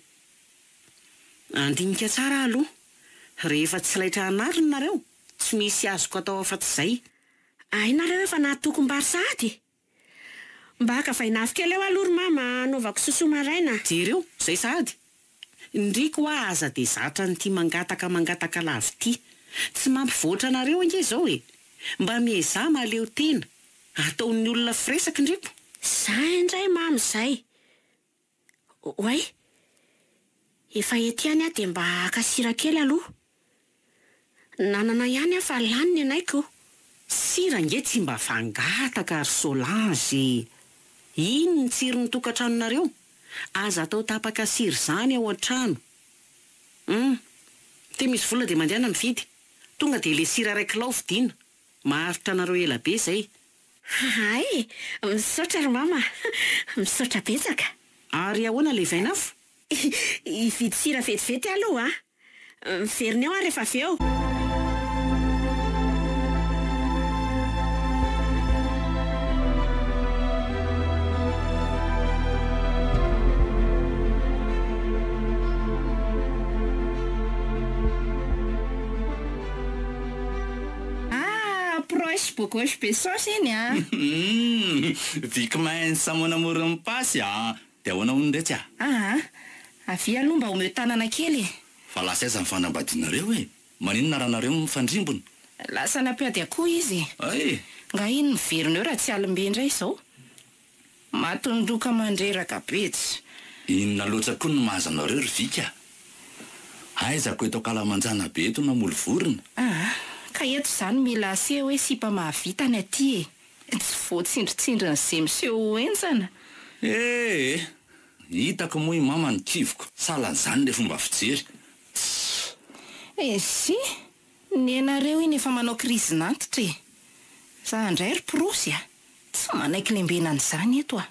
Andinika tsara aho aloha. Rehefa tsy laitra anarina nareo, tsy misy azoko atao afa-tsy izay. Hay nareo efa nahatokom-bary sahady e! Mba haka vainafo kely eo aloha ry mama hanaovako sosoa maraina. Jereo, izay sahady. Ndry koa aza dia zatra an'ity mangataka mangataka lava ity. Tsy mampivoatra anareo ange izao e! Mba miezaha mahaleo tena. Ataon'ny olona firesaka ndriko. Za indray mama izay. Oay! Efa ety ihany aho dia mba haka sira kely aloha. Nanana ihany aho fa lany ny anay ko. Sira ange tsy mba fangataka ry Solange e! Iny ny tsiron'ny tokantranonareo. Aza atao tapaka sira izany ao an-trano. Hum! Te misy vola dia mandehana mividy. Tonga dia le sira iray kilao vidiana. Maharitra anareo ela be izay. Hay! Misaotra ry mama a! Misaotra betsaka. Ary ahoana ilay vainafo? Hividy sira vetivety aloha a! Miverina eo aho rehefa avy eo. Ah, proche bogosy be saosy iny a! Humm, Viky mince mon amour mipasy a! Dia ahoana hono retsy a? Aa, avia aloha mba omeo tanana kely e! Fa lasa aiza ny fanambadianareo e? Maninona raha nareo no mifandrimbona? Lasa nampiady akoho izy e! Hay! Nga iny miverina eo raha tsy alim-be indray izao? Matin-doka mandreraka be tsy. Inona loatra koa no mahazo anareo ry Vika a? Aiza ko eto ankalamanjana be eto namoly vorona? Aa, ka eto izany mila aseho hoe sipa mahavita ny aty e! Tsy voatsindritsindrin'izay miseho ho henjana. Ee! Hitako moa i mama ny kiviko, sahalan'izany ilay fomba fijery. Tssy! Ezy! Nenareo iny efa manao krizin'antitra e! Za indray ry prosy a! Tsy manaiky lembenana izany eto a!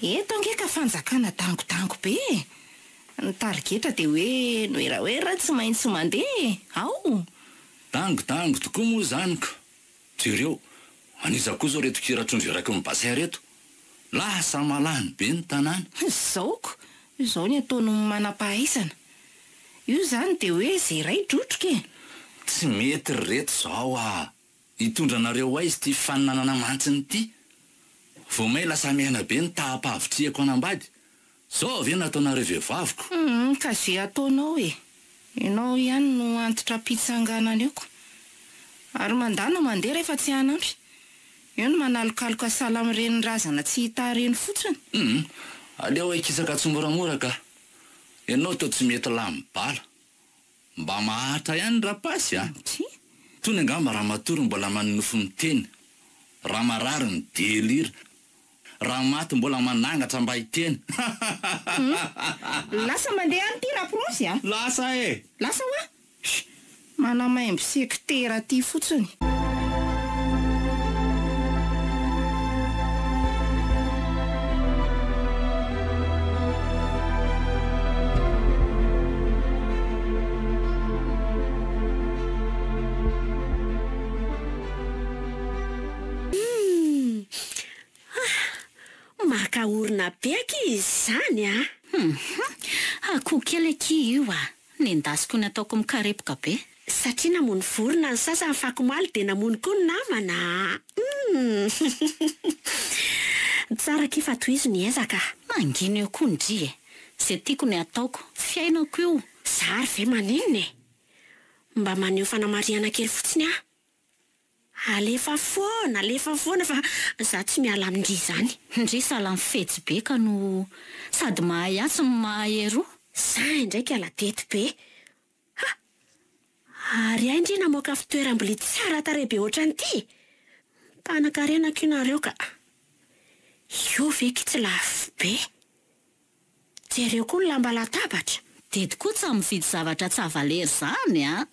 Eto ange ka fanjakana dangodango be e! Ny tarigetra dia hoe noeraoera tsy maintsy mandeha e! Ao! Dangodango tokoa moa izany ko! Jereo, an'iza koa izao ireto kira trondro eraky ny bassin ireto? Lasa malany be ny tanàna. Izao ko! Izao ny ataon'ny manam-pahaizana. Io izany dia hoe izay iray drodroka e! Tsy mety ry reto izao a! Hitondra anareo ho aiza ity faninanana mantsiny ity? Vao may lasa miaina be ny taham-pahavitrihako hanambady. Zao ve no ataonareo vehivaviko? Humm ka ze ataonao e! Ianao ihany no antitra ampitsanganana eo ko! Ary mandana mandeha rehefa tsy hanampy. Eo no manalokaloka sahala amin'ireny razana tsy hita ireny fotsiny. Humm aleo hikisaka tsimoramora ka! Ianao toa tsy mety lany bala. Mba maharitra ihany rapasy a! Tsia. Tony angamba raha matory mbola manonofy miteny, raha marary midelira, raha maty mbola manangatra mba hiteny. Hum. Lasa mandeha any ity raprosy a! Lasa e! Lasa hoa! Sh! Manamaimbo sekitera aty fotsiny. Humm! Ah! Maka orona be akia izy izany a! Humm! Akoho kely akia io a! Nendasiko ny ataoko mikarepoka be. Satria namono vorona ny sasany fakomaly dia namono koa ny namana a! Humm! Tsara akia fa tohizo ny ezaka. Mangina eo koa ndry e! Ze tiako ny ataoko, fiainako io. Za ary ve maninona e? Mba maneho fanamarihana kely fotsiny aho. Alefa foana, alefa foana fa za tsy miala amin-dry izany. Ndry sahala mifetsy be ka no sady mahay atsy no mahay eroa. Za indray kala dety be. Ha! Ary hay ndry namoaka fitoeram-bilia tsara tarehy be ohatran'ity e! Mpanakarena akia nareo ka. Io ve ki tsy lafo be? Jereo koa ny lamba latabatra. Dedy koa tsa mividy zavatra tsa valery zany a!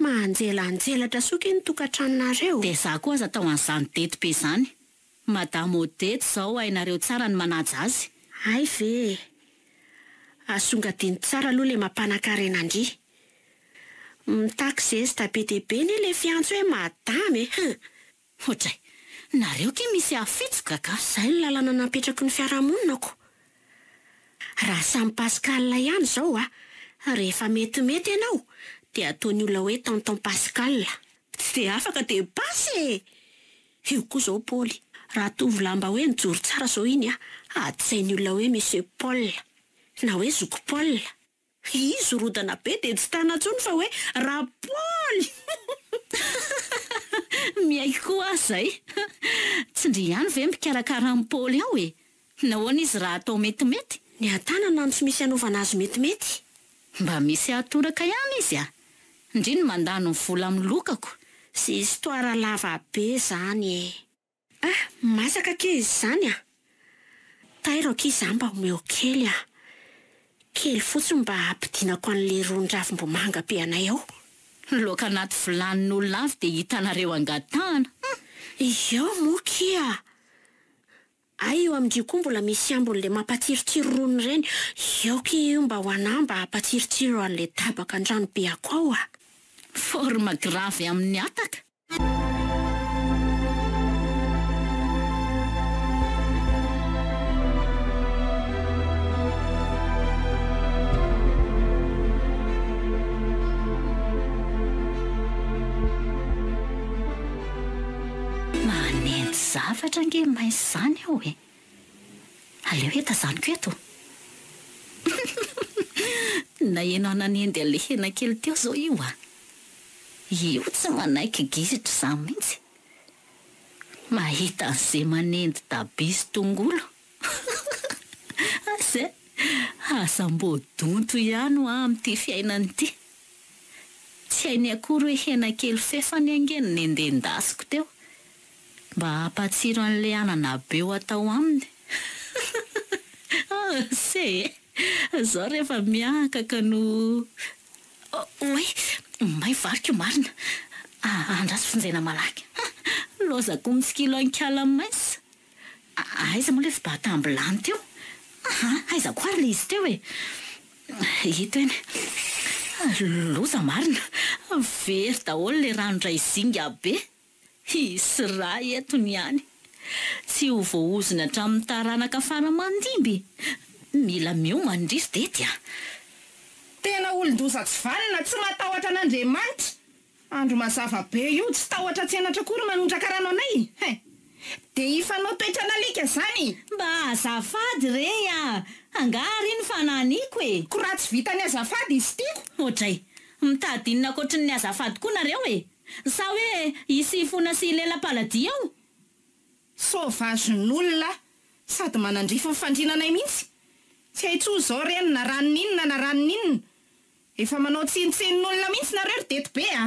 Manjelanjelatra soa ki ny tokantranonareo. Dia za koa aza tao an'izany dety be zany. Madame Odette zao hainareo tsara ny manaja azy. Hay ve e! Asongadino tsara aloha le mampanakarena an-dry. Mitaky zesta be dia be anie le fiantso hoe madame e! Hum! Ohatray, nareo ki misy hafitsoka ka! Zay ny lalana napetraky ny fiarahamonina ko! Raha samy Pascal ihany izao a, rehefa metimety ianao dia ataon'ny olona hoe tonton Pascal. Tsy dia afaka dia basy e! Io koa izao Paoly, raha tovolahy mba hoe nijoro tsara izao iny a, haditsain'ny olona hoe Monsieur Paul, na hoe zoky Paul. Izy rodana be dia tsy tana intsony fa hoe Rapaoly! Miaiky koa aho izay. Tsy ndry ihany ve mikarakara an'i Paoly ao e? Nahoana izy raha atao metimety? Ny an-tanana no tsy misy anaovana azy metimety. Mba misy ahatoraka ihany izy a! Ndry ny mandany ny vola amin'ny lokako. Sy histoire lava be zany e! Ah! Masaka akia izy izany a! Tairo akia za mba omeo kely a! Kely fotsiny mba hampidinako an'le ron-dravimbomanga be anay ao. Loaka anaty vilanin'olona avy dia hitanareo angatahana hum! Eo moa kia! Hay io amin-dry koa mbola misy ambiny le mampatsirotsiro rony ireny, eo kia io mba ho anah mba hampatsirotsiro an'le tabaka an-trano be ako ao a! Forme grave amin'ny hataka. Manendy zavatra ange mince zany aho e! Aleo he tazaniko eto. Naheno ahy nanendy an'ilay hena kely teo zao io a! Io tsy manaiky gisitra izany mihitsy. Mahita an'izay manendy tabi sy tongolo. Asa e! Aza mbô donto ihany hoa amin'ity fiainana ity. Tsy hainy akory hoe hena kely fefany ange no nendendasiko teo. Mba hampatsiro an'ilay anana be ho atao aminy. Asa e! Zao rehefa miakaka no. Oay! May varika io marina! Andraso vonjena malaky. Lozako mitsikilo an-kala mince. Aiza moa ilay fibatam-bilany teo? Aha, aiza koa ary ilay izy teo e? Ito eny. Loza marina! Very daholo ilay rano-dray zinga be. Hisy rà eto ny any. Tsy ho voaozona hatramin'ny taranaka fara aman-dimby. Mila miomana ndry ry Dety a! Tena olon-doza tsy vanona, tsy matahotra an'Andriamanitra! Andro mazava be io, tsy tahotra tsy henatra akory manondraka rano anay he! Dia hifanao toetran'alika zany! Mba azafady re a! Angaha ary iny fananiko e! Ko raha tsy vitany azafady izy tiako! Oadray! Mitady inona ankoatrin'ny azafady koa nareo e! Sa hoe hisy hifona sy hilela-paladia ao? Sauvage-n'olona sady manandrify ny fandriana anay mihitsy! Tsy hay intsony izao reny na ranon'inona na ranon'inona! Efa manao tsinontsinon'olona mihitsy nareo ry dety be a!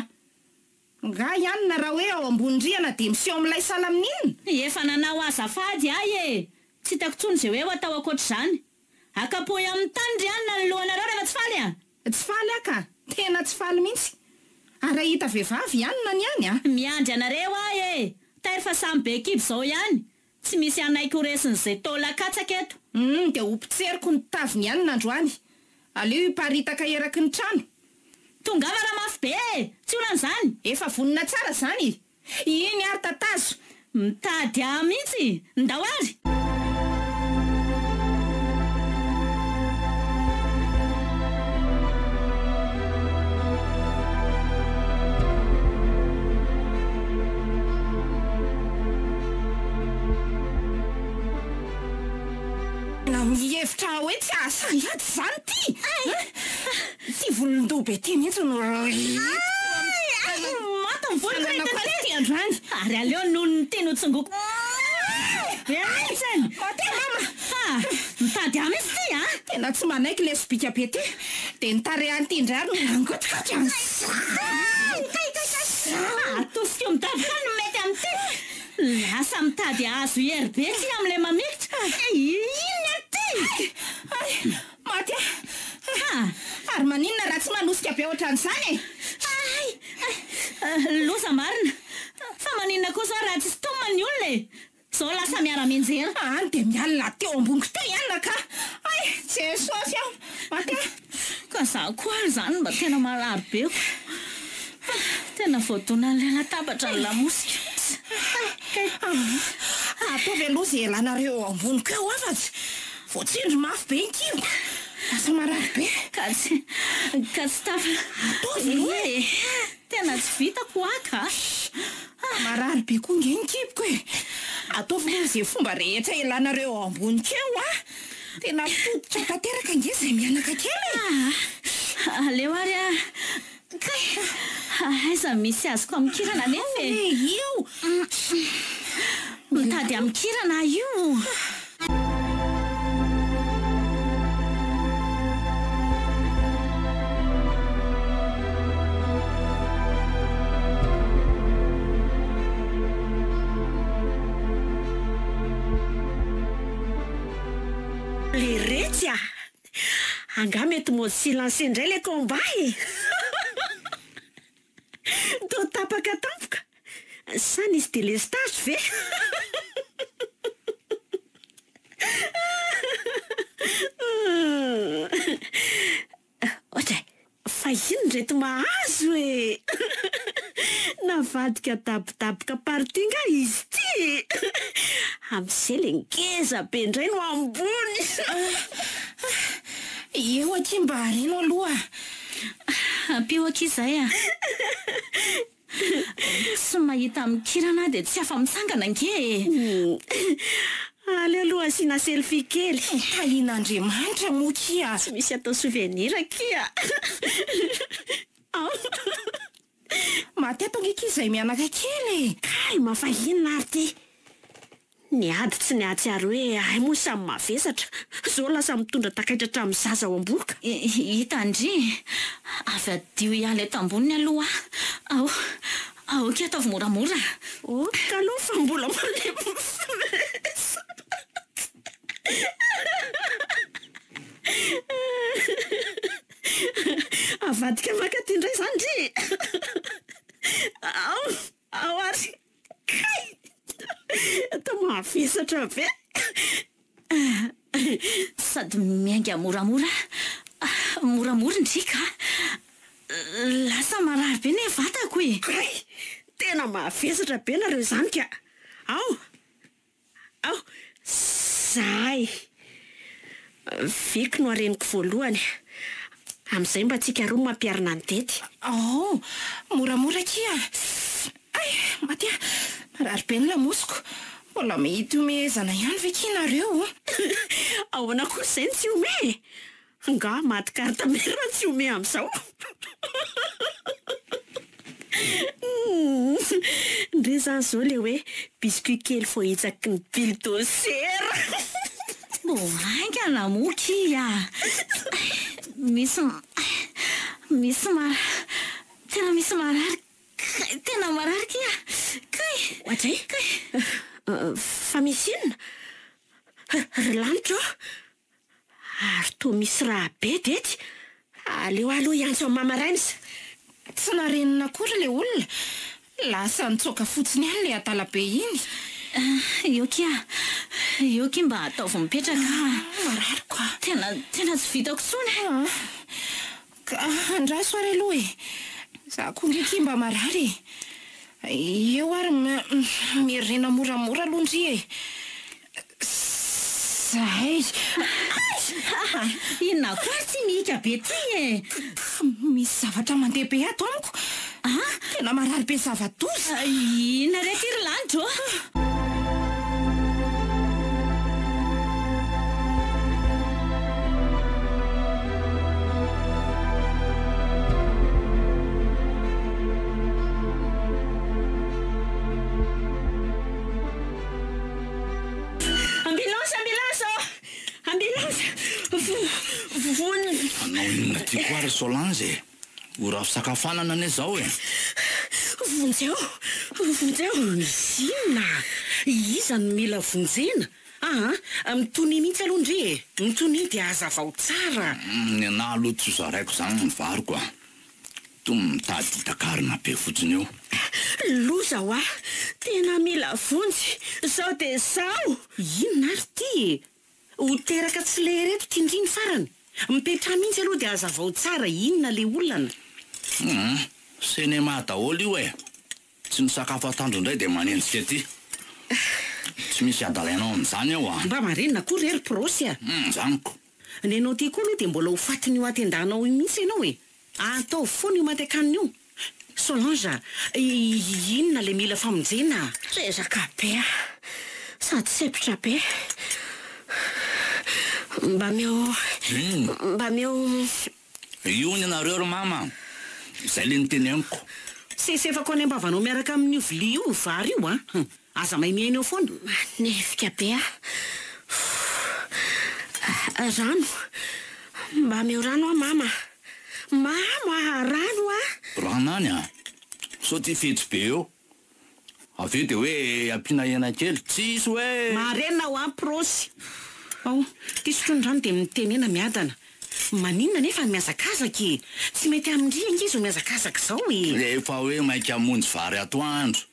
Nga ihany raha hoe ao ambony rihana dia miseho milay sahala amin'inona? Efa nanao azafady ahy e! Tsy hitako intsony izay hoe ho atao ankoatr'izany. Akapohy amin'ny tany ry anona ny lohanareo rehefa tsy faly a! Tsy faly aho ka! Tena tsy faly mihitsy! Ary hahita vehivavy i anona ny any a! Miandry anareo aho e! Tairo fa samy be kibo izao ihany! Tsy misy hanaiky ho resin'izay taolan-katsaka eto. Humm dia ho potseriko ny taviny ihany nandroany. Aleo hiparitaka eraky ny trano. Tongava raha mafy be e! Tsy olana izany! Efa vonona tsara izany! Iny ary tatazo! Mitady ahy mihitsy! Ndao ary! Tena mihevitra aho hoe tsy hahasahy ady izany ity! volon-doha be ty mihitsy no Maty ny voloko Fananako reto azy ty androany. Ary aleo noho ny teny ho tsongoko. Be mihitsy. Maty mama. Ha, mitady ahy mihitsy ty a. Tena tsy manaiky le sobika be ty. Dia ny tarehany ty indray ary no nangotrikotra ny Atosiko mitady koa no mety amin'ity. Lasa mitady hahazo IRB ty amin'ilay mamikitra. Inona ty? Ay, maty aho. Ha. Ary maninona raha tsy manosika be ohatran'izany e? Ay, ay, loza marina. Fa maninona koa zao raha tsy sintomina ny olona e? Zao lasa miara-mianjera. Any dia mialona teo amboniko teo ihany ka. Ay, Jesosy aho. Maty aho. Ka za koa ary zany mba tena marary be ko. Tena voadonan'ilay latabatra ny lamosika. Ataovy aloha izay ialanareo eo amboniko eo afatsy. Voatsindry mafy be ny kiboko. Lasa marary be. Ka tsy, ka tsy tafa. Ataovy aloha e. Ie, tena tsy vitako aka. Marary be koa nge ny kiboko e. Ataovy aloha izay fomba rehetra ialanareo eo amboniko eo ah. Tena potika tanteraka nge izay mianaka kely e. Ah, aleo ary ah. Kay, aiza misy azoko amikirana nefa e. E, io. Mitady amikirana io. Le retsy ah! Angaha mety mode silence indray le combat e! Toa tapaka tampoka. Sa nisy délestage ve? Ohatra e, fa inona ireto mahazo e? Navadika dabodaboka party nga izy ity e? Amin'izay le ngeza be indray no ambony. Eo akia mba hareno aloha. Ampio akia izay ah. Tsy mahita amikirana aho dia tsy afa-mitsangana ange e. Aleo aloha asiana selfie kely. Tahian'Andriamanitra moa kia. Tsy misy atao souvenir akia. Ao. Maty ato ange akia izay mianaka kely e. Calme fa inona ary ty? Ny ady tsy nihatsiaro hoe hay moa samy mavesatra, zao lasa mitondra takaitra hatramin'ny zaza ao am-bohoka. Hita ndry, avy adio hiala eto amboniny aloha aho. Ao, aoka ataovy moramora. Ok aloha fa mbola malemy mivesatra. Avadika mankaty indray izany ndry. Ao, ao ary. Kay! Atao mavesatra be. Sady miainga moramora, moramora ndry ka. Lasa marary be ny vatako e. Kay! Tena mavesatra be nareo izany ka. Ao! Ao! Zay! Viky no areniko voalohany. Amin'izay mba tsika roa no mampiarina ny dety. Ao! Moramora akia! Ay! Maty aho! Marary be ny lamosiko. Mbola mety homehezana ihany ve kia nareo? Ahoana kosa izay no tsy homehy e? Angaha maty carte mère tsy homehy amin'izao? Ndry izany izao ilay hoe biscuit kely voahitsaky ny bulldozer. Mbô haingana moa kia! Misy misy mara tena misy marary kay tena marary kia! Kay! Oadray! Kay! Fa misy inona? Ry lanitra ô! Ary toa misy raha be dety. Aleo aloha hiantso an'i Mama Rains. Tsy narenina akory ilay olona. Lasa nitsoaka fotsiny ihany ilay adala be iny. Eo kia, eo kia mba ataovy mipetraka ah. Marary ko. Tena, tena tsy vitako intsony. Ah, ka andraso ary aloha e. Za koa nge kia mba marary e. Eo ary miherena moramora aloha ndry e. Zay. Ay! Inona koa ary tsy mihika be ty e? Misy zavatra mandeha be ato amiko. Ah! Tena marary be zava-doza. Inona re ty ry lanitra ô? Solange e! Ora fisakafoanana anie izao e! Vonjeo! Vonjeo! Misy inona? Iza no mila vonjena? Aa, mitonia mihitsy aloha ndry e! Mitonia dia hazavao tsara! Ny anah aloha tsy ho zaraiko izany ny variko a! Toa mitady hitakarina be fotsiny eo. Loza hoa! Tena mila vonjy! Zao dia zao! Inona ary ity e? Ho teraka tsy le ireto ty ndry ny farany? Mipetraha mihitsy aloha dia hazavao tsara inona le olana. Humm, cinéma daholo io e! Tsy misakafo atoandro indray dia manenjika aty. Tsy misy hadalainao amin'izany aho a! Mba marenina koa re ry Prosy a! Humm, zaniko. Nenao ty koa aloha dia mbola ho fatin'io hatendanao io mihitsy ianao e! Ataovy foana io maty an-kanina io. Solange a! Inona le mila famonjena a? Reraka be aho sady sempotra be. Mba ameo, mba ameo. Io ny anareo ry mama a! Izay le noteneniko. Sesefako any am-bavanao miaraka amin'io vilia io vary io a! Aza mahay mihaino eo foana. Manevika be aho. Rano. Mba ameo rano aho mama. Mama a! Rano a! Rano any a! Sao ty fetsy be eo. Avy eo dia hoe ampiana hena kely. Tsisy hoe! Marenina ho an prosy. Ao, ty sotroy ny rano dia mitenena miadana. Maninona nefa ny mihazakazaka e? Tsy mety amin-dry ange izao mihazakazaka izao e! Efa hoe maika hamonjy vary atoandro.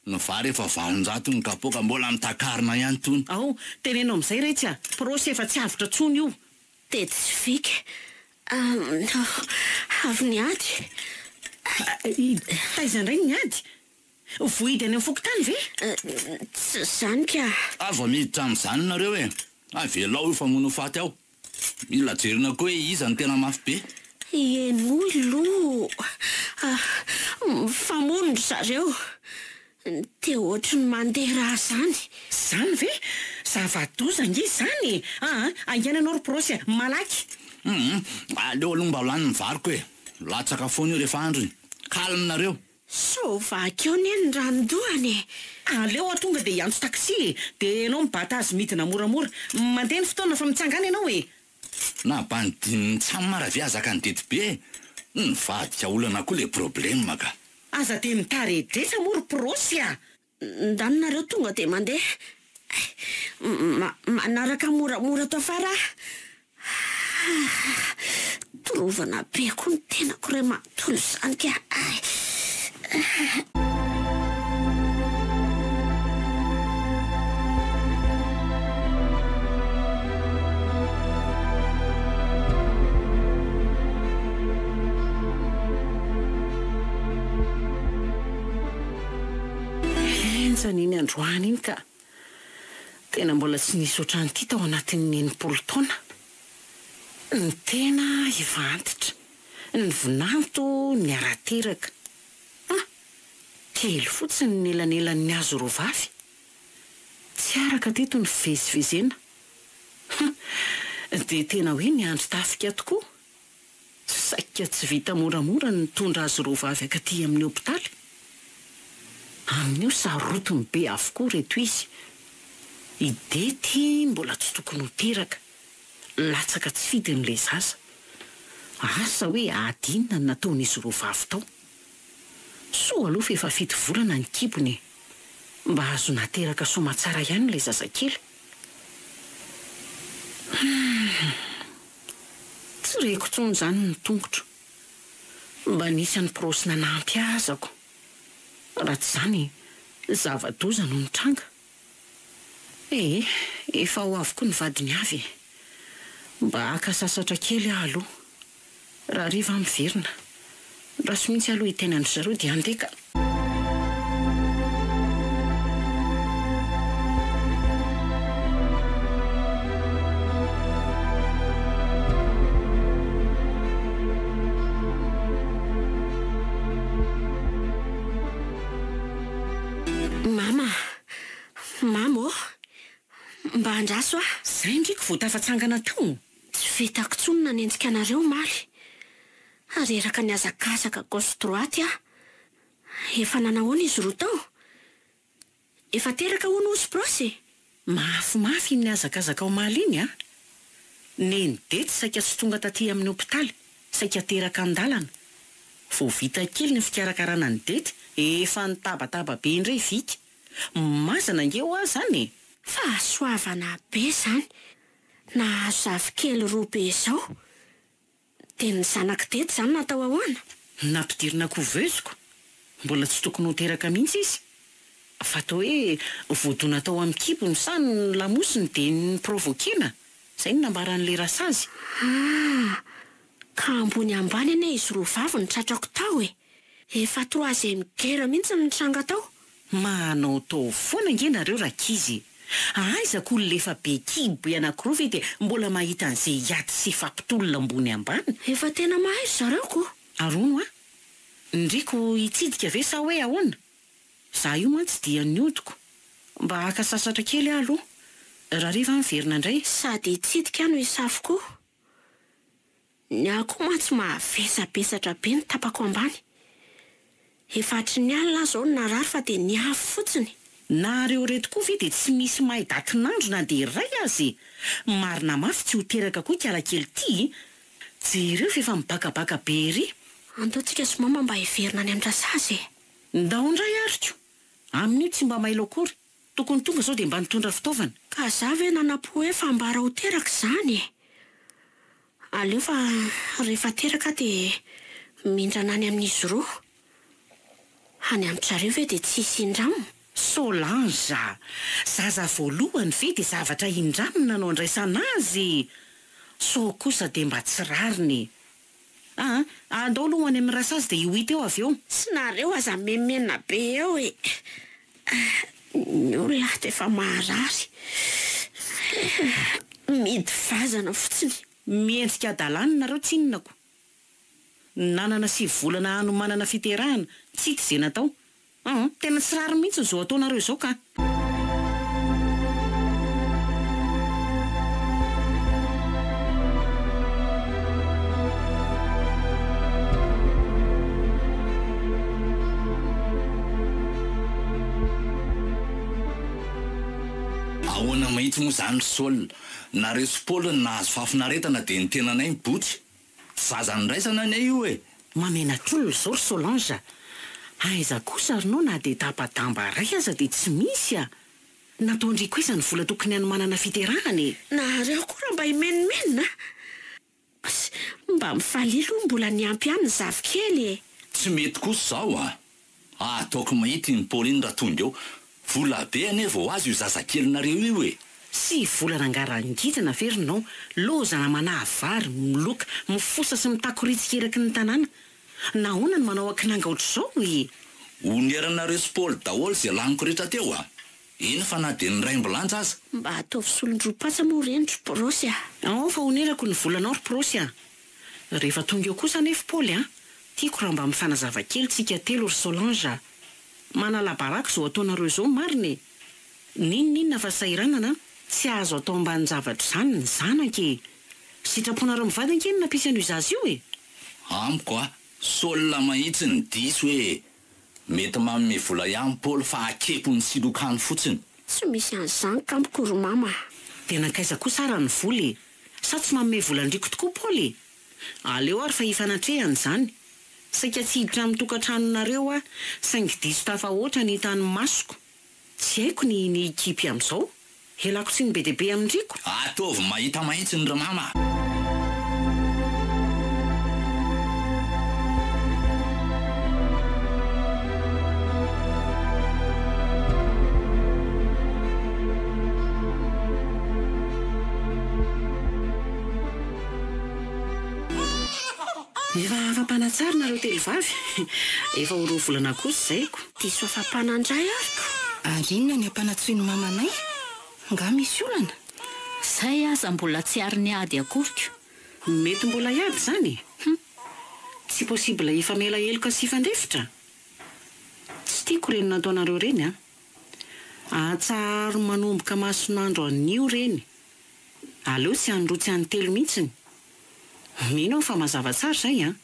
Ny vary efa 800 ny kapoaka, mbola mitakarina ihany tony. Ao, teneno amin'izay retsy a! Prosy efa tsy avotra tsony io. Dia tsy vika avy niady. Taiza indray ny niady? Vohidy any amin'ny fokontany ve? Tsy izany ka. Aza miditra amin'izany nareo e! Avelao io famono faty ao. Mila jerena koa hoe iza no tena mafy be. Henoy aloha mifamono ry zareo. Dia ohatry ny mandeha rà zany. Zany ve? Zava-doza ange izany e! Aa, haingana ianao ry Prosy a! Malaky! Hum, aleo aloha mba ho lany ny variko e! Latsaka foana io rehefa androny. Calme nareo! Sao vaky eo anie ny ranon-dohany e! Aleo aho tonga dia hiantso taxi e! Dia ianao mibata azy midina moramora. Mandeha ny fotoana fa mitsangàna ianao e! Na bandinin'ny tsammara ve azaka ny dedy be e! Nivadika olana koa le problème ka! Aza dia mitaredretra moa ry Prosy a! Ndany nareo tonga dia mandeha. Manaraka moramora ato afara aho. Torovana be koa ny tenako ray manontolo izany ka. Henjana iny androany iny ka. Tena mbola tsy nisy ohatran'ity tao anatin'ny 60 taona. Ny tena efa antitra, ny vinanto niara-teraka. Ah! Kely fotsiny ny elanelan'ny azy roa vavy. Tsy araka teto ny fivezivezena. Hum! Dia tena hoe niandry tafika tokoa. Saika tsy vita moramora ny nitondra azy roa vavy akaty amin'ny hopitaly. Amin'io sarotiny be avokoa ireto izy. I Dety mbola tsy tokony ho teraka. Latsaka tsy fidiny ilay zaza. Asa hoe ady inona no nataon'izy roa vavy tao. Soa aloha fa efa fito volana ny kibony e! Mba azo nateraka soamatsara ihany ilay zazakely. Humm! Tsy reko intsony izany ny tongotro. Mba nisy an'i Prosy nanampy ahy azako. Raha tsy izany, zava-doza no nitranga. Ee, efa ho avy koa ny vadiny avy e! Mba haka sasatra kely aho aloha. Rahariva aho miverina. Andraso mihitsy aloha hiteny an-dry zareo dia handeha ka! Mama a! Mama ô! Mba andraso aho. Zay ndry ko vao tafatsangana tao. Tsy vitako intsony nanenjika anareo omaly. Reraka nihazakazaka gauche droite aho. Efa nanahoana izy roa tao? Efa teraka hono ozy bros e! Mafimafy iny nihazakazaka omaly iny an! Neny Dety saika tsy tonga taty amin'ny hopitaly. Saika teraka an-dalana. Vao vita kely ny fikarakarana an'i Dety, efa nitabataba be indray Vika. Mazana ange hoa zany e! Fahasoavana be zany nahazo zafikely roa be zao. Dia ny zanak'i Dety zany natao ahoana? Nampidirina couveuse-ko. Mbola tsy tokony ho teraka mihitsy izy. Fa toa hoe voadona tao amin'ny kibony sa ny lamosiny dia ni-provoquer-na. Izay no nambaran'ilay rasazy. Ah! Ka ambony ambany anie izy roa vavy no tratrako tao e! Efa troisième guerre mihitsy no nitranga tao. Manaotao foana ange nareo rankizy e! Aiza ko olona efa be kibo be anakiroa ve dia mbola mahita an'izay hiady sy hifampitolona ambony ambany? Efa tena mahay ry zareo ko! Ary hono hoa? Ndriko hitsidika ve sa hoe ahoana? Za io mantsy dia niodiko. Mba haka sasatra kely aho aloha. Rahariva aho miverina indray. Sady hitsidika aho no hisafo koa. Ny ahy koa mantsy mahavesabesatra be ny tapako ambany. Efa hatry ny alina aho izao no narary fa dia niavy fotsiny. Nareo reto koa ve dia tsy misy mahay datin'andro na dia iray aza e! Marina mafy tsy ho teraka koa ikalakely ity e! Jereo f'efa mibakabaka be ery. Andao tsika sy mama mba hiverina any amin-dRasazy e! Ndao indray ary ko! Amin'io tsy mba mailo akory. Tokony tonga zao dia mba nitondra fitaovana. Ka za ve nanam-po hoe fa ambara ho teraka izany e! Aleo fa rehefa teraka aho dia mindrana any amin'izy roa. Any amin-dry zareo ve dia tsy hisy hindramina? Solange a! Zaza voalohany ve dia zavatra hindramina no andraisana azy e! Sao kosa dia mba tsy rariny e! Aa! Andao aloha ho any amin'ny rasazy dia io hita eo avy eo. Tsy nareo aza memena be eo e! Ny olona ato efa marary. Mihidy vazana fotsiny. Miendrika hadalana nareo tsinona ko. Nanana 9 volana hanomanana fiterahana, tsy hita izay natao. Aa! Tena tsy rariny mihitsy izao ataonareo izao ka. Ahoana mahitsy moa izany ry Saul? Nareo sy Paul no nahazo fahafinaretana dia ny tenanay mibotsy. Tsy zaza niraisana anie io e! Mamenatr'olona izao ry Solange a! Aiza kosa ry nao na dia tapa-damba iray aza dia tsy misy a! Nataon-dry koa aiza ny vola tokony hanomanana fiterahana e! Nareo koa raha mba himenomenona a! Mba mifalia aloha mbola niampy ihany ny zafikely e! Tsy mety kosa izao a! Ataoko mahita iny Paul iny raha tonga eo. Vola be anie vao azo io zazakelinareo io e! Tsy vola rangahy rangidina ve ry nao, lozana manahy vary, miloka, mifosa sy mitakoritsika eraky ny tanàna. Nahoana no manao akinanga ohatr'izao e? Oneranareo sy Paul daholo izay laniko rehetra teo a! Eny fa na dia ny raimbilanja aza. Mba ataovy solon-dropatsa moa ireny ry Prosy a! Ao fa onerako ny volanao ry Prosy a! Rehefa tonga eo kosa anefa Paoly a! Tiako raha mba mifanazava kely tsika telo ry Solange a! Manala baraka izao ataonareo izao marina e! N'inon'inona fa sahiranana an! Tsy azo atao ambanin-javatra izany ny zanaka e! Sitraponareo mivady ange no nampisy an'io zaza io e! Amiko a! Sol mahitsy ny diso e! Mety manome vola ihany Paoly fa akepony sy lokany fotsiny. Tsy misy an'izany tamiko ry mama a! Dia nankaiza kosa ara ny vola e? Sa tsy manome vola an-dRiko tokoa Paoly e? Aleo ary fa hifanatrehana izany. Saika tsy hiditra amin'ny tokantranonareo aho, saingy diso tafahoatra ny hitan'ny masoko. Tsy haiko ny ny hikipy amin'izao. Ialako tsiny be dia be amin-dRiko. Ataovy mahita mahitsiny ry mama a! Efa afa-panatsara nareo telo vavy. Efa ho roa volana kosa izay ko. Diso afa-pana indray ary ko. Ary inona ny ampanantsoin'i mamanay? Nga misy olana? Zay aza mbola tsy ary niady akory ko. Mety mbola hiady izany e! Hum! Tsy possible hifamela heloka sy hifandefitra? Tsy tiako ireny nataonareo ireny an! Atsaharo manomboka mason'andro anio ireny! Aleo tsy any roa tsy any telo mihitsiny! Mino aho fa mazava tsara izay an!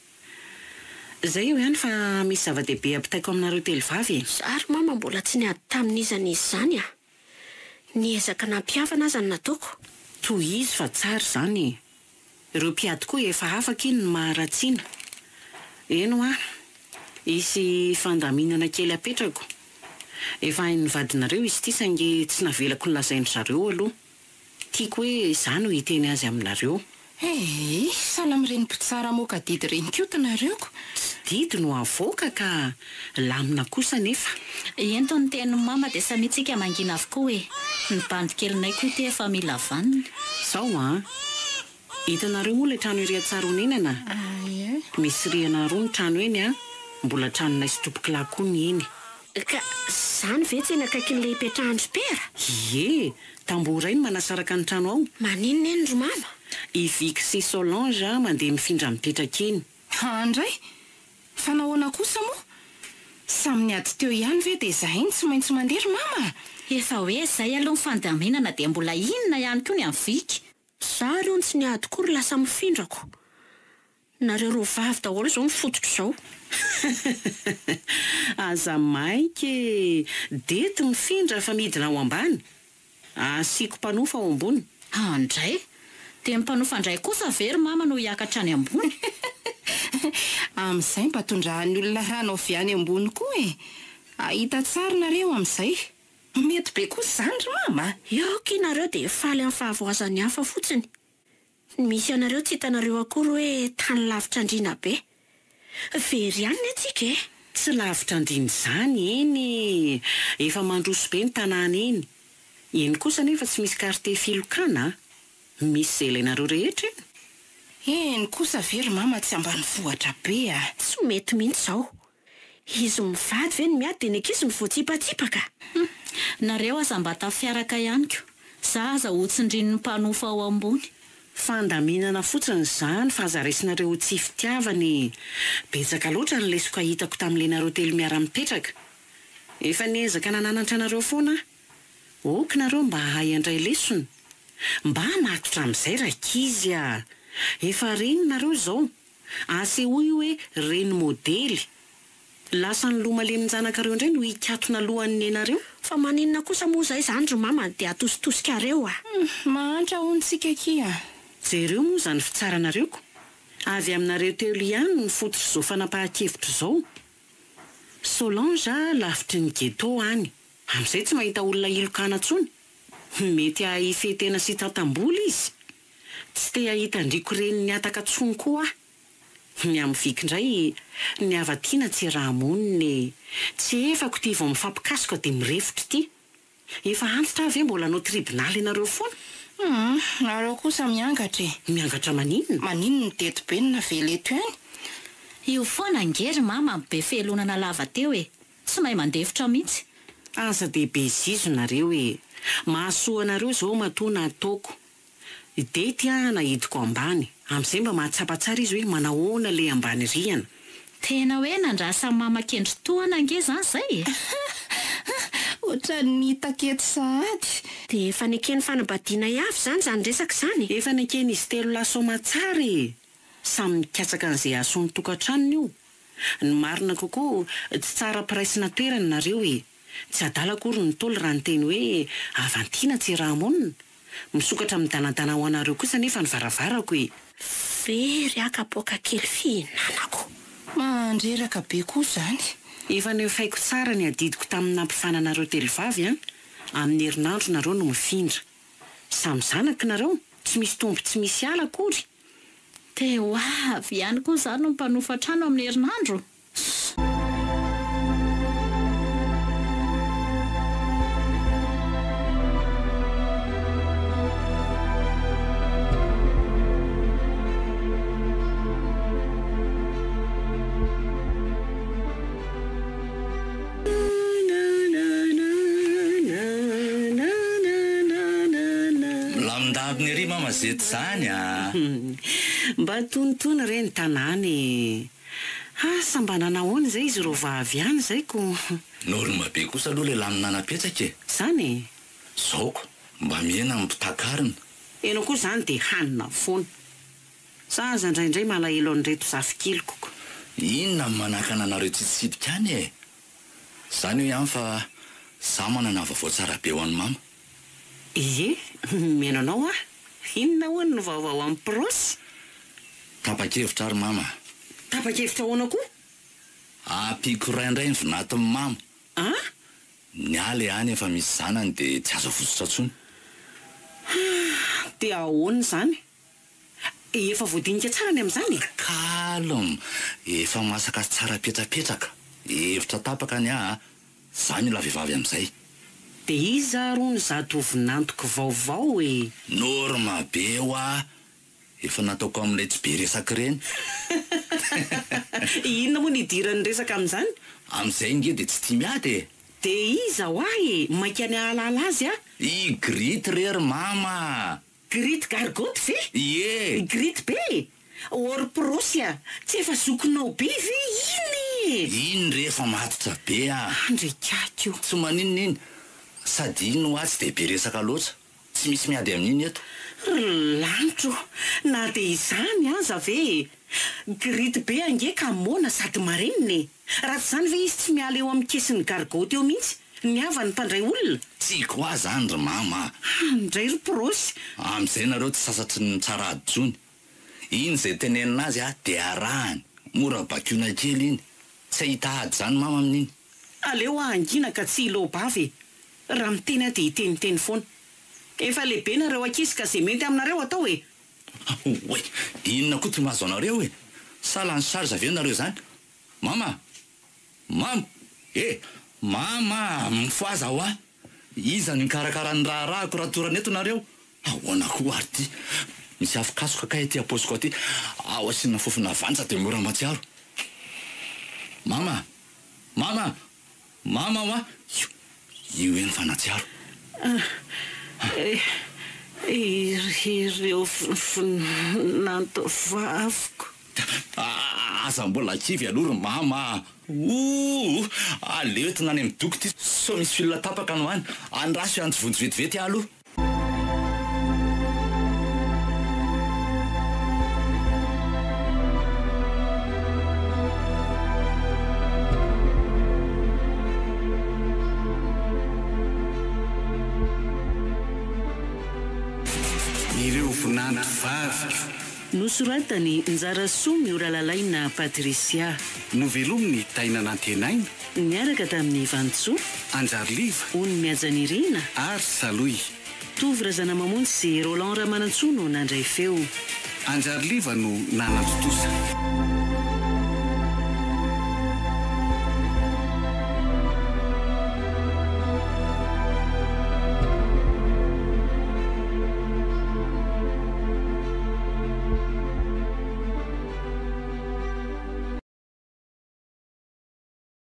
Izay eo ihany fa misy zava-dehibe ampitaiko aminareo telo vavy e! Za ry mama mbola tsy niady tamin'iza n'iza izany a! Niezaka nampihavana aza ny nataoko. Tohizo fa tsara izany e! Ireo mpiady koa efa afaka iny ny maharatsiana. Eny hoa, hisy fandaminana kely apetrako. Efa hain'ny vadinareo izy ity saingy tsy navelako nolazain-dry zareo aloha. Tiako hoe izaho no hiteny azy aminareo. Ee, sahala amin'ireny mpitsara hamoaka didy ireny koa tinareo ko. Tsy didy no avoaka ka, lamina kosa anefa. Ento ny tenin'i mama dia samia tsika mangina avokoa e! Ny bandy kelinay koa ity efa mila vanona. Zao an! Hitanareo moa ilay trano ery Antsaronenana? Misy rihana roa ny trano eny an! Mbola tranonay sy tompokolahy koa ny eny. Ka zany ve tsy eny akaikin'ilay ipetrahan-dry Pera? Ie! Tamboho iray no manasaraka ny trano ao. Maninona eny ry mama? I Vicky sy Solange mandeha mifindra mipetraka eny. Andray! Fa nahoana kosa moa? Samy niady teo ihany ve dia izahay no tsy maintsy mandeha ry mama a! Efa hoe izay aloha ny fandaminana dia mbola inona ihany koa ny an'i Vicky? Za aloha no tsy niady koa ry lasa mifindrako. Nareo roa vavy daholo izao no fototr'izao. Aza maika e! Dety mifindra fa midina ao ambany. Asiako mpanofa ao ambony. Andray! Dia ny mpanofa indray kosa ve ry mama no hiakatra any ambony? Amin'izay mba tondrahan'ny olona rano avy any ambony koa e! Hahita tsara nareo amin'izay. Mety be kosa izany ry mama a! Eo akia nareo dia faly amin'ny fahavoazan'ny hafa fotsiny. Ny misy anareo tsy hitanareo akory hoe tany lavitra andriana be. Very ihany ny antsika e! Tsy lavitra andriana izany eny e! Efa mandroso be ny tanàna eny. Eny kosa anefa tsy misy quartier filokana a! Misy izay ilainareo rehetra eny. Eny kosa ve ry mama tsy ambanivohitra be a! Tsy mety mihitsy izao. Izy mivady ve no miady dia ny ankizy no voatsipatsipaka? Hum! Nareo aza mba tafiaraka ihany ko! Za aza ho tsindrin'ny mpanofa ao ambony. Fandaminana fotsiny izany fa aza raisinareo ho tsy fitiavana e! Betsaka loatra ny lesoka hitako tamin'ilay nareo telo miara-mipetraka. Efa niezaka nananatra anareo foana aho. Ok nareo mba hahay handray lesona. Mba matotra amin'izay rankizy a! Efa reny nareo izao. Asehoy hoe reny modely. Lasa ny loha malemin-janakareo indray no hikatona lohan'ny nenareo. Fa maninona kosa moa zay zany ry mama dia atositosikareo a! Mahantra hono tsika akia a! Jereo moa izany fitsaranareo ko! Avy aminareo telo ihany ny fototr'izao fanapahan-kevitra izao. Solange a lavitry ny ghetto any. Amin'izay tsy mahita olona hilokana intsony. Mety hahay hifehy tena sy hitantam-bola izy. Tsy te hahita an-dRiko reny nihataka tsony koa aho. Ny amin'ny Viky indray, ny hava-tiana tsy iaraha-monina e! Tsy efako ity vao mifampikasoka dia mirefotra ity. Efa antitra aho ve mbola hanao tribonaly anareo foana? Hum, nareo kosa miangatra e! Miangatra maninona? Maninona ny dety be no navela eto ihany? Io foana ange ry mama no be fialonana lava teo e! Tsy mahay mandefitra mihitsy. Aza dia be zizo nareo e! Mahasoa anareo izao matoa nataoko. Dety ah nahidiko ambany. Amizay mba mahatsapa tsara izy hoe manahoana le ambany rihana. Tena hoe nandrasan'i mama kendry tohana ange zany zay e! Ohatran'ny hitako eto sahady. Dia efa neken'ny fanambadianay avy izany izany resaka izany e? Efa neken'izy telo lahy soamatsara e! Samy mikatsaka an'izay hahasoa ny tokantranony io. Ny marina kokoa tsy tsara ampiraisina toerana nareo e! Tsy adala akory ny Ntaolo raha niteny hoe havan-tiana tsy iaraha-monina. Misokatra midanadana ho anareo kosa anefa ny varavarako e! Very aho kapoaka kely fihinanako. Mandreraka be koa izany. Efa nefaiko tsara ny adidiko tamin'ny nampifana anareo telo vavy an! Amin'ny herinandro nareo no mifindra. Samy zanako nareo, tsy misy tombo tsy misy ala akory. Dia ho avy ihany koa izaho no mpanofa trano amin'ny herinandro? Milamindamina ery mama zety zany a! Mba tonitony re ny tanàna e! Asa mba nanahoana izay izy roa vavy ihany izay ko. Norme be kosa aloha ilay lamina napetraka e! Zany e! Zao ko, mba mihena ny mpitakarina. Enao koa izany dia hanina foana. Za aza indraindray malahelo an'ireto zafikeliko ko. Inona no manakana anareo tsy hitsidika any e? Zany eo ihany fa za manana vaovao tsara be ho an'i mama. Ie, mihaino anao aho. Inona hono no vaovao amin'ny prosy? Tapa-kevitra ary mama. Tapa-kevitra ahoana koa? Ampiako iray indray ny vinatin'i mama. An? Ny ahy le any efa misy zanany dia tsy azo avotsotra intsony. Ah, dia ahoana izany? Efa voadinika tsara ny amin'izany e? Calme! Efa masaka sy tsara petrapetraka. Hevitra tapaka ny ahy a! Za mila vehivavy amin'izay. Dia iza ary hono izato vinantoko vaovao e? Norme be hoa! Efa nataoko amin'ilay tsy be resaka ireny. Inona moa no idiran'ny resaka amin'izany? Amin'izay nge dia tsy tia miady e! Dia iza hoa e? Maika ny hahalala azy aho. I Grity re ry mama a! Grity gargotte ve? Ie! Grity be e! Or prosy a! Tsy efa zokinao be ve iny e? Iny re efa matotra be a! Andrikako io. Tsy maninona iny, sady iny hoa tsy dia be resaka loatra. Tsy misy miady amin'iny eto. Ry lanitro, na dia izany aza ve e! Grity be ange ka moana sady marenina e! Raha tsy izany ve izy tsy miala eo amin'ny kesin'ny gargotte eo mihitsy, ny havany mpandray olona? Tiako ahy izany ry mama a! Any indray ry prosy! Amin'izay nareo tsy sasatry ny mitsara ady intsony. Iny izay tenenina azy a, dia arahany. Mora bakiona kely iny. Tsy hahita ady izany mama amin'iny. Aleo aho hangina ka tsy hiloa-bava e! Raha miteny aho dia hiteniteny foana. Efa lehibe nareo ankizy ka ze mety aminareo atao e! Oay! Inona koa ty mahazo anareo e? Sa lany charge ve nareo zany? Mama! Mama! Eh! Mama! Mifohaza hoa! Iza no hikarakara ny raharahako raha torana eto nareo? Ahoana koa ary ty? Misy afokasoka kay aty am-paosiko aty, ao asiana fofona vanja dia mora mahatsiaro. Mama! Mama! Mama hoa! Io, io eny fa nahatsiaro. Ireo vinanto vaviko. Aza mbola kivy aloha ry mama a! Ouh! Aleo entina any amin'ny doky ity sao misy fil tapaka any ho any. Andraso hiantso vonjy vetivety aho aloha. Ireo vinanto vaviko. Nosoratan'i Njarasoa Mioralalaina Patricia. Novelomin'i Taina Nantenaina. Niaraka tamin'i Vantsoa. Anjariliva. Ony Mihajanirina. Ary Salohy. Tovo Razanamamonjy sy Roland Ramanantsoa no nandray feo. Anjariliva no nanatontosa.